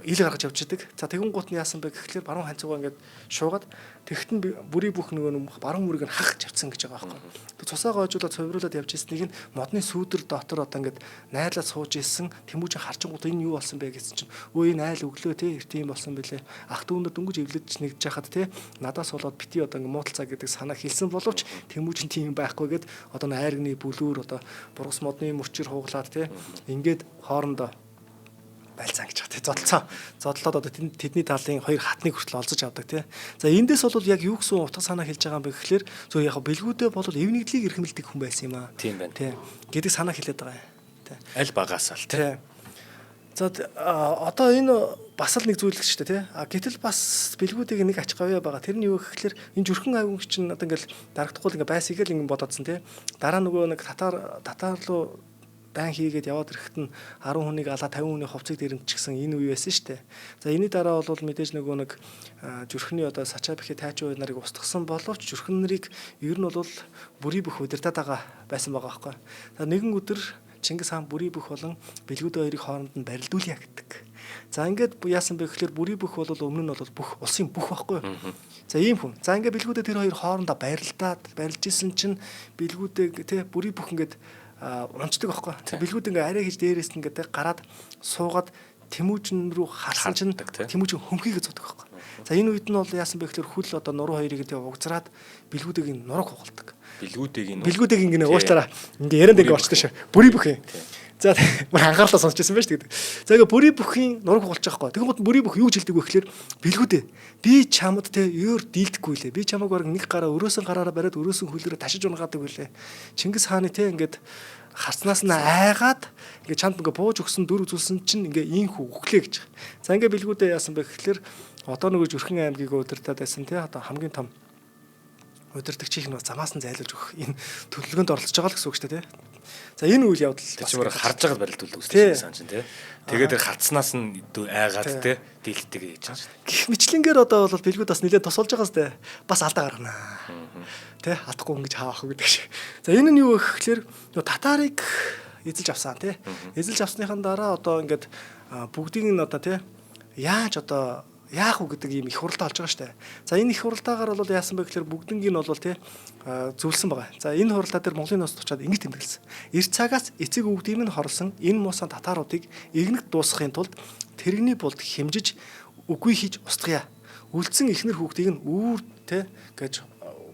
ил гаргаж явж идэг. За тэгэн гут нь яасан бэ гэхлээр баруун ханцуугаа ингээд шуугаад тэгтэн бүрий бүх нөгөө баруун мөрийг нь хахж явцсан гэж байгаа байхгүй. Тэг цусаа гоожуулаад цовруулаад явж ирснийг нь модны сүүдэр дотор одоо ингээд найрлаад сууж исэн Тэмүүжин харчингууд энэ юу болсон бэ гэсэн чинь өө энэ айл өглөө те эрт юм болсон бэлээ. Ах дүүнэр дөнгөж эвлэж нэгдэж хахад те надаас болоод бити одоо ингээд муудалцаа гэдэг санаа хэлсэн боловч Тэмүүжин тийм байхгүй гэд одоо айргны бүлүүр одоо бургас модны мөчөр хуглаад те ингээд хоорондоо байлцаа гэж байгаа тий. Зодолцоо. Зодлоод одоо тэдний талын хоёр хатныг хүртэл олзож авдаг тий. За эндээс бол яг юу гэсэн утга санаа хэлж байгаа юм бэ гэхлээр зөв яг бэлгүүдээ бол эв нэгдлийг эрхэмлдэг хүн байсан юм аа. Тийм байна. Тий. Гэдэг санаа хэлээд байгаа юм. Тий. Аль багаас л тий. За одоо энэ бас л нэг зүйл шүү дээ тий. А гэтэл бас бэлгүүдийг нэг ач гавьяа байгаа. Тэр нь юу гэхлээр энэ зүрхэн авин чинь одоо ингээл дарагдахгүй л ингээ байсыг л ингэ бодоодсон тий. Дараа нөгөө нэг татар руу дайн хийгээд яваад ирэхэд нь 10 хүнийг алаа 50 хүний хувцыг дэрэмчихсэн энэ үе байсан шүү дээ. За энэний дараа бол мэдээж нөгөө нэг зүрхний одоо сачаа бэхэ тайчуу нарыг устгасан боловч зүрхэн нарыг ер нь бол бүрий бүх удирдах байгаа байсан байгаа байхгүй. За нэгэн өдөр Чингис хаан бүрий бүх болон бэлгүүд хоёрыг хооронд нь барилдуулъя гэдэг. За ингээд яасан бэ гэхлээр бүрий бүх бол өмнө нь бол бүх улсын бүх байхгүй юу? За ийм хүн. За ингээд бэлгүүдээ тэр хоёр хоорондоо барилдаад барилж исэн чинь бэлгүүдээ тэ бүрий бүх ингээд унцдаг байхгүй. Бэлгүүд ингээ арай хийж дээрээс нь ингээ гараад суугаад Тэмүүжин рүү харсан чинь Тэмүүжин хөмхийгээ зудаг байхгүй. За энэ үед нь бол яасан бэ гэхлээр хүл одоо нуруу хоёрыг тэгээ угзраад бэлгүүдийг нурууг хугалдаг. Бэлгүүдийг ингээ уучлаарай. Ингээ ярианд ингээ орчтой шүү. Бүрий бүх юм. За бүр анхаарлаа сонсч байсан байж гэдэг. За ингээ бүрий бүхийн нурууг хугалж байгаа байхгүй. Тэгвэл бүрий бүх юу гэж хэлдэг вэ гэхлээр бэлгүүдээ би чамд те өөр дийлдэхгүй лээ. Би чамайг бараг нэг гараа өрөөсөн гараараа бариад өрөөсөн хөлөөрөө ташиж унгаадаг үлээ. Чингис хааны те ингээд харцнаас нь айгаад ингээ чамд ингээ бууж өгсөн дүр үзүүлсэн чинь ингээ ийхүү өглөө гэж. За ингээ бэлгүүдээ яасан бэ гэхлээр одоо нөгөө Зүрхэн аймгийг удирдаад байсан те одоо хамгийн том Удирдагчийн нь замаас нь зайлуулж өгөх энэ төлөвлөгөөнд оролцож байгаа л гэсэн үг шүү дээ, тий. За, энэ үйл явдал Тэр чинь харж байгаад барилдуулдаг үстэй сан чинь, тий. Тэгээд тэр хатснаас нь айгаад, тий, дийлдэг гэж байгаа шүү. Гэх мэтлэнгээр одоо бол бэлгүүд бас нэлээд тусалж байгаа сте. Бас алдаа гаргана. Тэ, алдахгүй ингэж хаах гэдэг шиг. За, энэ нь юу вэ гэхээр нөгөө татарыг эзэлж авсан, тий. Эзэлж авсныхан дараа одоо ингээд бүгдийг нь одоо, тий, яаж одоо яах вэ гэдэг ийм их хуралдаа болж байгаа штэ. За, энэ их хуралдаагаар бол яасан бэ гэхээр бүгднгийн нь бол, тий, зөвлөсөн байгаа. За, энэ хуралдаа дээр Монголын нөөц тучаад ингэж тэмдэглэсэн. Эрт цагаас эцэг өвгдийн минь хорлсон энэ муусан татааруудыг эгнэгт дуусгахын тулд тэрэгний булд хэмжиж үгүй хийж устгая. Үлдсэн эхнэр хүүхдийг нь үүр, тий, гэж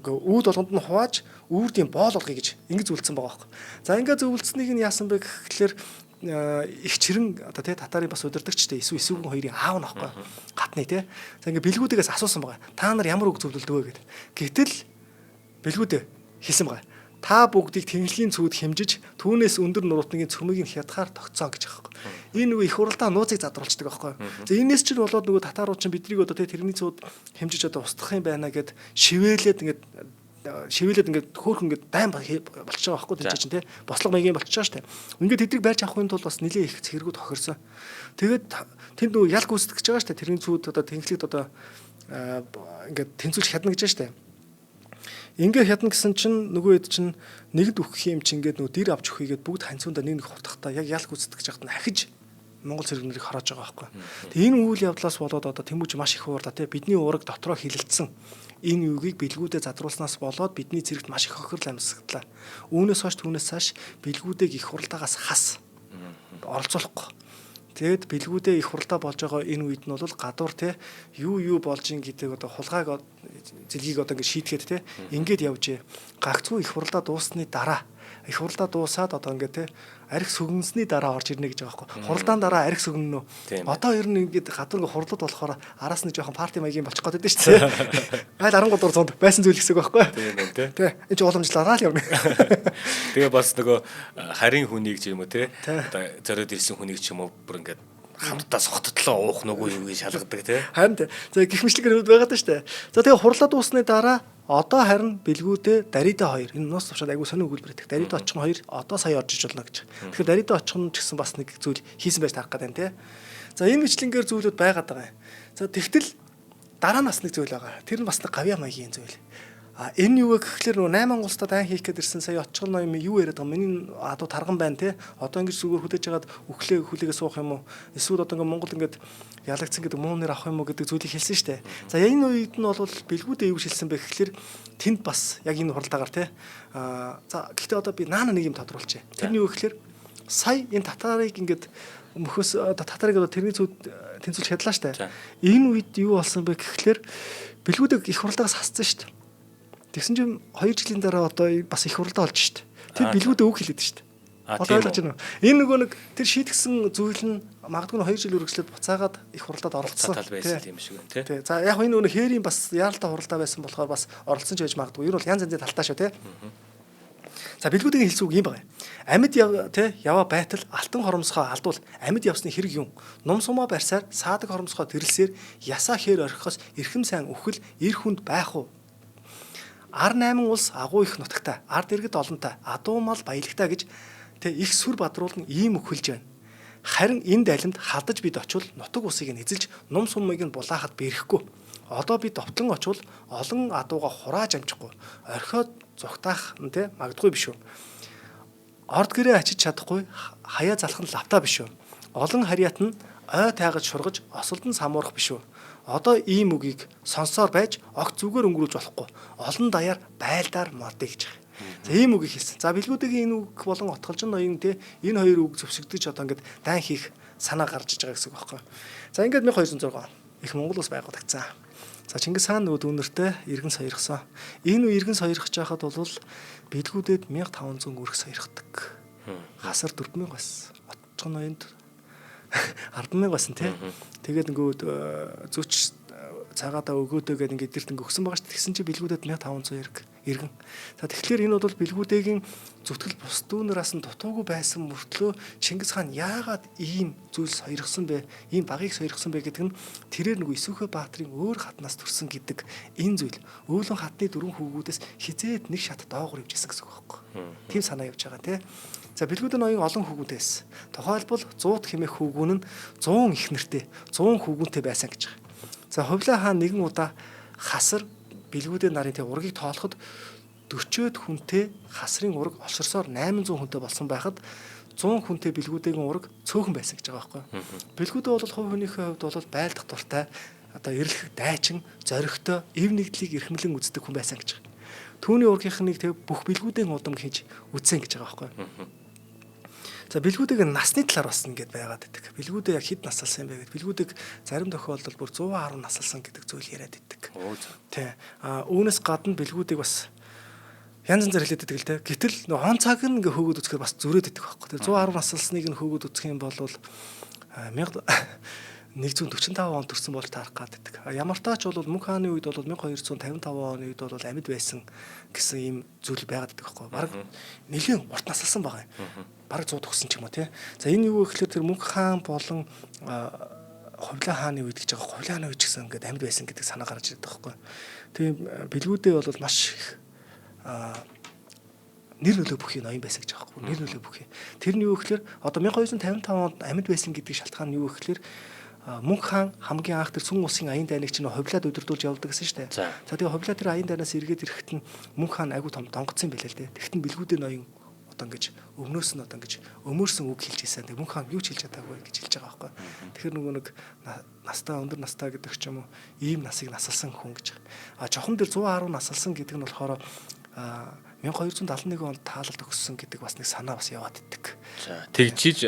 үүд болгонд нь хувааж үүрдийн боол болгоё гэж ингэж зөвлөсөн байгаа байхгүй. За, ингээд зөвлөснийг нь яасан бэ гэхлээр их чирэн одоо, тий, татарын бас удирдагчтай эсүү эсүүгэн хоёрын аав нь аахгүй хатны, тий. За, ингээд бэлгүүдээс асуусан байгаа. Та нар ямар үг зөвлөлдөг вэ гэд. Гэтэл бэлгүүдээ хэлсэн байгаа. Та бүгдийг тэнхлэгийн цүүд хэмжиж түүнээс өндөр нуруудныгийн цөмийг нь хятгаар тогтцоо гэж байгаа байхгүй. Энэ нөгөө их хуралдаа нууцыг задруулцдаг байхгүй. За, энэс чинь болоод нөгөө татаарууд чинь бидрийг одоо, тий, тэрний цүүд хэмжиж одоо устгах юм байна гэд шивээлээд ингээд шивээлээд ингээд хөөхөн ингээд дайн болчихж байгаа байхгүй, тийм чинь, тий, бослого маягийн болчихж байгаа шүү дээ. Ингээд тэднийг барьж авахын тулд бас нэлээ их цэргүүд тохирсон. Тэгээд тэнд нөгөө ял гүйцэтгэж байгаа шүү дээ. Тэрний цүүд одоо тэнхлэгт одоо ингээд тэнцвүүлж хядна гэж байгаа шүү дээ. Ингээ хядна гэсэн чинь нөгөө хэд чинь нэгд үхэх юм чинь ингээд нөгөө дэр авч өгөхийгээд бүгд ханцуунда нэг нэг хутгахтаа яг ял гүйцэтгэж байхад нь ахиж Монгол цэрэг нарыг хороож байгаа байхгүй. Тэгээ энэ үйл явдлаас болоод одоо Тэмүүж маш их уурдаа, тий, бидний уураг дотроо хилэлцсэн. Энэ үгийг бэлгүүдэд задруулснаас болоод бидний цэрэгт маш их хохирол амьсгадлаа. Үүнээс хойш түүнээс цааш бэлгүүдээг их хуралдаагаас хас оролцуулахгүй. Тэгээд бэлгүүдээ их хуралдаа болж байгаа энэ үед нь бол гадуур, те, юу юу болж ин гэдэг одоо хулгайг зэлгийг одоо ингэ шийтгэхэд, те, ингээд явжээ. Гагцгүй их хуралдаа дууссаны дараа, их хуралдаа дуусаад одоо ингээд, те, арх сүгнсний дараа орж ирнэ гэж байгаа байхгүй. Хуралдаан дараа арх сүгнэнө. Одоо ер нь ингээд гадуур ингээд хурлууд болохоор араас нь жоохон парти маягийн болчих гээд байдаг шүү дээ. Айл 13 дугаар зуунд байсан зүйл гэсэн үг байхгүй. Тийм ээ, тий. Тий. Энэ чи уламжлалаараа л явна. Тэгээ бас нөгөө харин хүнийг ч юм уу, тий, одоо зориод ирсэн хүнийг ч юм уу бүр ингээд хамтдаа согттлоо уух нүгүү юу гэж шалгадаг, тий. Харин тий. За, гих мэтлэг байгаад байна шүү дээ. За, тэгээ хурлаа дууссаны дараа одоо харин бэлгүүдээ Дарида хоёр энэ нуус тувшаад айгуу сонин өгүүлбэр өгдөг. Дарида очих хоёр одоо сая орж иж болно гэж. Тэгэхээр Дарида очих нь ч гэсэн бас нэг зүйл хийсэн байж таарах гэдэг юм, тий. За, энэ мэтлэнгээр зүйлүүд байгаад байгаа юм. За, тэгтэл дараа нь бас нэг зүйл байгаа. Тэр нь бас нэг гавьяа маягийн зүйл. А энэ юу вэ гэхлээр нөгөө 8 ангуулстад айн хийх гээд ирсэн сая очихгол ноён юу яриад байгаа, миний адуу тарган байна, те, одоо ингэж зүгээр хүлээж хагаад үхлээ хүлээгээ суух юм уу, эсвэл одоо ингээ Монгол ингээд ялагдсан гэдэг муу нэр авах юм уу гэдэг зүйлийг хэлсэн шүү дээ. За, энэ үед нь бол бэлгүүдээ юу хэлсэн бэ гэхлээр тэнд бас яг энэ хуралдаагаар, те, а за гэхдээ одоо би наана нэг юм тодруулчихъя. Тэр нь юу гэхлээр сая энэ татарыг ингээд мөхөөс одоо татарыг одоо тэрний зүуд тэнцвүүлж хядлаа шүү дээ. Энэ үед юу болсон бэ гэхлээр бэлгүүдийг их хуралдаагаас хассан шүү дээ. Тэгсэн чинь 2 жилийн дараа одоо бас их хуралдаа болж штт. Тэр бэлгүүдээ үг хэлээд штт. Одоо ойлгож байна уу? Энэ нөгөө нэг тэр шийдгсэн зүйл нь магадгүй 2 жил үргэлжлээд буцаагаад их хуралдаад оролцсон тал байсан юм шиг байна, тий. За, яг энэ нөгөө хээрийн бас яаралтай хуралдаа байсан болохоор бас оролцсон ч байж магадгүй. Ер нь бол янз янзын талтай шүү, тий. За, бэлгүүдийн хэлсэн үг юм байна. Амьд тий яваа байтал алтан хоромсгоо алдвал амьд явсны хэрэг юм. Нум сумаа барьсаар саадаг хоромсгоо тэрэлсээр ясаа хээр орхихоос эрхэм сайн үхэл эр хүнд байх уу? Ар 8 улс агуу их нутагтай, ард иргэд олонтой, адуу мал баялагтай гэж тэ их сүр бадруулан ийм өхөлж байна. Харин энэ далимд хадаж бид очивол нутаг усыг нь эзэлж нум сумыг нь булаахад бэрэхгүй. Одоо бид довтлон очивол олон адууга хурааж амжихгүй. Орхиод зугтаах нь тэ магадгүй биш үү? Орд гэрээ ачиж чадахгүй, хаяа залах нь лавтаа биш үү? Олон харьяат нь ой тайгаж шургаж осолдон самуурах биш үү? Одоо ийм үгийг сонсоор байж огт зүгээр өнгөрүүлж болохгүй. Олон даяар байлдаар модыг гэж байгаа. За, ийм үгийг хэлсэн. За, бэлгүүдийн энэ үг болон отголжин ноён, те, энэ хоёр үг зөвшөгдөж одоо ингээд дайн хийх санаа гарч иж байгаа гэсэн үг байхгүй. За, ингээд 1206 он их Монгол улс байгуулагдсан. За, Чингис хаан нөгөө дүүнертэй иргэн сойрхсон. Энэ үе иргэн сойрхож байхад бол бэлгүүдэд 1500 өрх сойрхдаг. Хасар 4000 байсан. Отчгон ноёнд 100000 байсан, тий. Тэгээд нөгөө зүүч Цагаадаа өгөөдөө гэдэг ингээд эдгэрт ингээ өгсөн байгаа шүү дээ. Тэгсэн чинь бэлгүүдэд 1500 эрг иргэн. За тэгэхээр энэ бол бэлгүүдэгийн зүтгэл бус дүүнераас нь дутуугүй байсан мөртлөө Чингис хаан яагаад ийм зүйл сойрхсон бэ? Ийм багыг сойрхсон бэ гэдэг нь тэрээр нөгөө Исүүхэ Баатрын өөр хатнаас төрсэн гэдэг энэ зүйл. Өвлөн хатны дөрвөн хүүгүүдээс хизээд нэг шат доогуур явж исэн гэсэн үг байхгүй. Тийм санаа явж байгаа тий. За бэлгүүдэн ноён олон хүүгүүдээс байсан. Тухайлбал 100 хэмээх хүүгүүн нь 100 их нэртэй 100 хүүгүүнтэй байсан гэж байгаа. За Хувлаа хаан нэгэн удаа хасар бэлгүүдээ нарын тэг ургийг тоолоход 40-од хүнтэй хасрын ураг олширсоор 800 хүнтэй болсон байхад 100 хүнтэй бэлгүүдээгийн ураг цөөхөн байсан гэж байгаа байхгүй. Бэлгүүдээ бол хувь хүнийхээ хувьд бол байлдах дуртай одоо эрэлхэг дайчин зоригтой эв нэгдлийг эрхэмлэн үздэг хүн байсан гэж байгаа. Түүний ургийнхнийг тэг бүх бэлгүүдийн удам хийж үзсэн гэж байгаа байхгүй. За бэлгүүдийг насны талаар бас ингээд байгаад байдаг. Бэлгүүдээ яг хэд насалсан юм бэ гэд. Бэлгүүдийг зарим тохиолдолд бүр 110 насалсан гэдэг зүйл яриад байдаг. Тий. А үүнээс гадна бэлгүүдийг бас янз янзаар хэлээд байдаг л те. Гэтэл нөө он цаг нь ингээ хөөгд үзэхээр бас зүрээд байдаг байхгүй. Тэгээ 110 насалсныг нь хөөгд үзэх юм бол 1145 он төрсэн болж таарах гад байдаг. Ямар таач бол Мөнх хааны үед бол 1255 оны үед бол амьд байсан гэсэн ийм зүйл байгаад байдаг байхгүй. Бараг нэлээд урт насалсан байгаа юм. Бараг 100 төгссөн ч юм уу тий. За энэ юу гэхээр тэр Мөнх хаан болон Хувлаа хааны үед гэж байгаа. Хувлаа хааны үед ч гэсэн ингээд амьд байсан гэдэг санаа гарч ирдэг байхгүй. Тийм бэлгүүдээ бол маш их нэр нөлөө бүхий ноён байсан гэж байгаа байхгүй. Нэр нөлөө бүхий. Тэр нь юу гэхээр одоо 1255 онд амьд байсан гэдэг шалтгаан нь юу гэхээр Мөнх хаан хамгийн анх тэр Сүн улсын аян дайныг чинь хувлаад удирдуулж явуулдаг гэсэн шүү дээ. За тэгээ хувлаа тэр аян дайнаас эргээд ирэхэд нь Мөнх хаан айгуу том донгоцсон байлээ л дээ. Тэгэхэд нь бэлгүүдээ ноён одоо ингэж өмнөөс нь одоо ингэж өмөрсөн үг хэлж ирсэн. Тэг Мөнх хаан юу ч хэлж чадаагүй гэж хэлж байгаа байхгүй. Тэгэхээр нөгөө нэг настай өндөр настай гэдэг ч юм уу ийм насыг насалсан хүн гэж. А жохон дээр 110 насалсан гэдэг нь болохоор 1271 онд таалалд өгсөн гэдэг бас нэг санаа бас яваад иддэг. За тэгжиж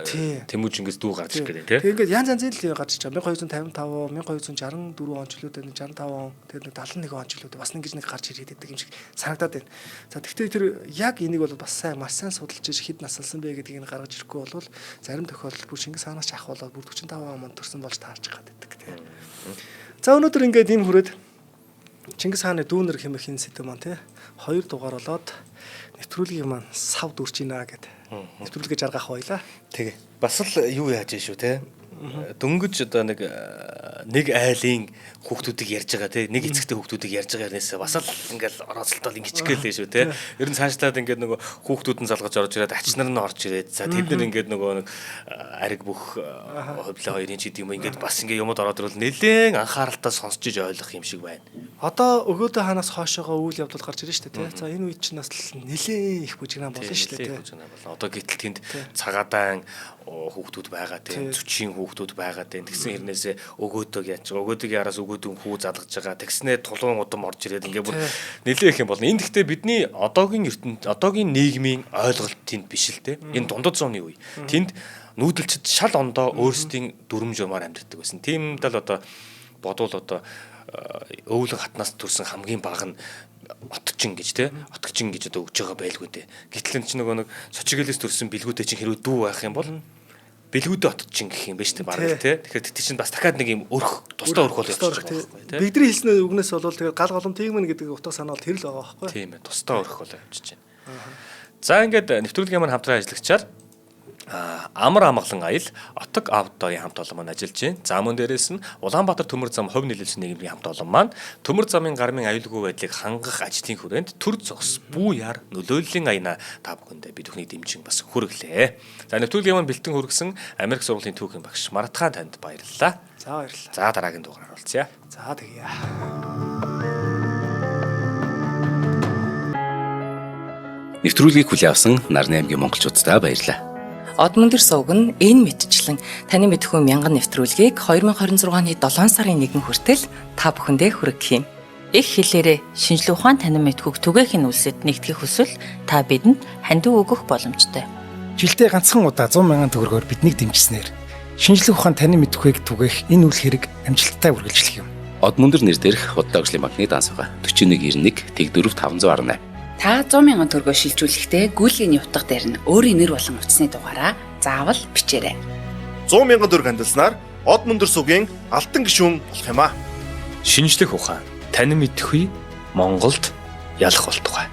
Тэмүүжингээс дүү гарч ирэх гэдэг тийм. Тэгээ ингээд янз янзын л гарч ирж байгаа. 1255, 1264 он ч лүү 65 он, тэгээд нэг 71 он ч лүү бас нэг гэж нэг гарч ирээд идэг юм шиг санагдаад байна. За тэгвэл тэр яг энийг бол бас сайн маш сайн судалж иж хэд насалсан бэ гэдгийг нь гаргаж ирэхгүй бол зарим тохиолдолд бүр Чингис хаанаас ч ах болоод бүр 45 он төрсэн болж таарч байгаа гэдэг тийм. За өнөөдөр ингээд энэ хүрээд Чингис хааны дүүнер хэмээх энэ сэдэв маань тий хоёр дугаар болоод нэвтрүүлгийг маань сав дүрж ийна гэд. Нэвтрүүлгээ жаргах байлаа. Тэгээ. Бас л юу яаж шүү те. Дөнгөж одоо нэг нэг айлын хүүхдүүдийг ярьж байгаа те нэг эцэгтэй хүүхдүүдийг ярьж байгаа хэрнээс бас л ингээл орооцолтол ингэж гээл шүү те. Ер нь цаашлаад ингээд нөгөө хүүхдүүд нь залгаж орж ирээд ач нар нь орж ирээд за тэд нар ингээд нөгөө нэг ариг бүх хувлаа хоёрын ч гэдэг юм ингээд бас ингээд юмуд ороод ирвэл нэлээд анхааралтай сонсч иж ойлгох юм шиг байна. Одоо өгөөдөө хаанаас хойшоогоо үйл явдал гарч ирж шүү дээ тий. За энэ үед чинь бас нэлээд их бүжигнаа болно шүү дээ тий. Одоо гэтэл тэнд цагаадаан хүүхдүүд байгаа тий. Зүчийн хүүхдүүд байгаа тий. Тэгсэн хэрнээсээ өгөөдөг яаж байгаа. Өгөөдөгийн араас өгөөдөн хүү залгаж байгаа. Тэгснээ тулуун удам орж ирээд ингээд бүр нэлээд их юм болно. Энэ гэхдээ бидний одоогийн ертөнд одоогийн нийгмийн ойлголт тэнд биш л тий. Энэ дундад зууны үе. Тэнд нүүдэлчд шал ондоо өөрсдийн дүрм журмаар амьдардаг байсан. Тийм дал одоо бодвол одоо өвлөн хатнаас төрсэн хамгийн бага нь отчин гэж те отгочин гэж одоо өгж байгаа байлгүй дээ. Гэтэл энэ чинь нөгөө нэг Сочигэлээс төрсэн бэлгүүтэй чинь хэрвээ дүү байх юм бол бэлгүүдээ отчин гэх юм байна шүү дээ бараг те. Тэгэхээр тэр чинь бас дахиад нэг юм өрх тусдаа өрх бол явчих байгаа байхгүй те. Бидний хэлсэн үгнээс бол тэгээд гал голом тиймэн гэдэг утга санаа бол тэр л байгаа байхгүй. Тийм ээ тусдаа өрх бол явчих чинь. За ингээд нэвтрүүлгийн маань хамтран ажиллагчаар Амар амгалан аял Отог Аутдорын хамт олон маань ажиллаж байна. За мөн дээрээс нь Улаанбаатар төмөр зам хувь нийлүүлсэн нийгмийн хамт олон маань төмөр замын гармын аюулгүй байдлыг хангах ажлын хүрээнд төр зогс бүү яар нөлөөллийн аяна та бүхэндээ бид бүхнийг дэмжин бас хүргэлээ. За нэвтрүүлгийн маань бэлтгэн хүргэсэн Америк сургуулийн түүхийн багш Маратхан танд баярлалаа. За баярлалаа. За дараагийн дугаараар уулзъя. За тэгье. Нэвтрүүлгийг хүлээн авсан Нарны аймгийн монголчууддаа баярлалаа. Од мөндөр сувг нь энэ мэтчлэн таны мэдхүү мянган нэвтрүүлгийг 2026 оны 7 сарын 1 хүртэл та бүхэндээ хүргэх юм. Их хэлээрээ шинжлэх ухаан танин мэдхүйг түгээхийн үлсэд нэгтгэх хүсвэл та бидэнд хандив өгөх боломжтой. Жилдээ ганцхан удаа 100 мянган төгрөгөөр биднийг дэмжсэнээр шинжлэх ухаан танин мэдхүйг түгээх энэ үйл хэрэг амжилттай үргэлжлэх юм. Од мөндөр нэр дээрх худлаа ажлын банкны данс байгаа. 4191 тэгдөрөв 518. Та 100 мянган төгрөгөө шилжүүлэхдээ гүйлгээний утга дээр нь өөрийн нэр болон утасны дугаараа заавал бичээрэй. 100 мянган төгрөг хандилснаар Од мөндөр сугийн алтан гишүүн болох юм аа. Шинжлэх ухаан танин мэдэхүй Монголд ялах болтугай.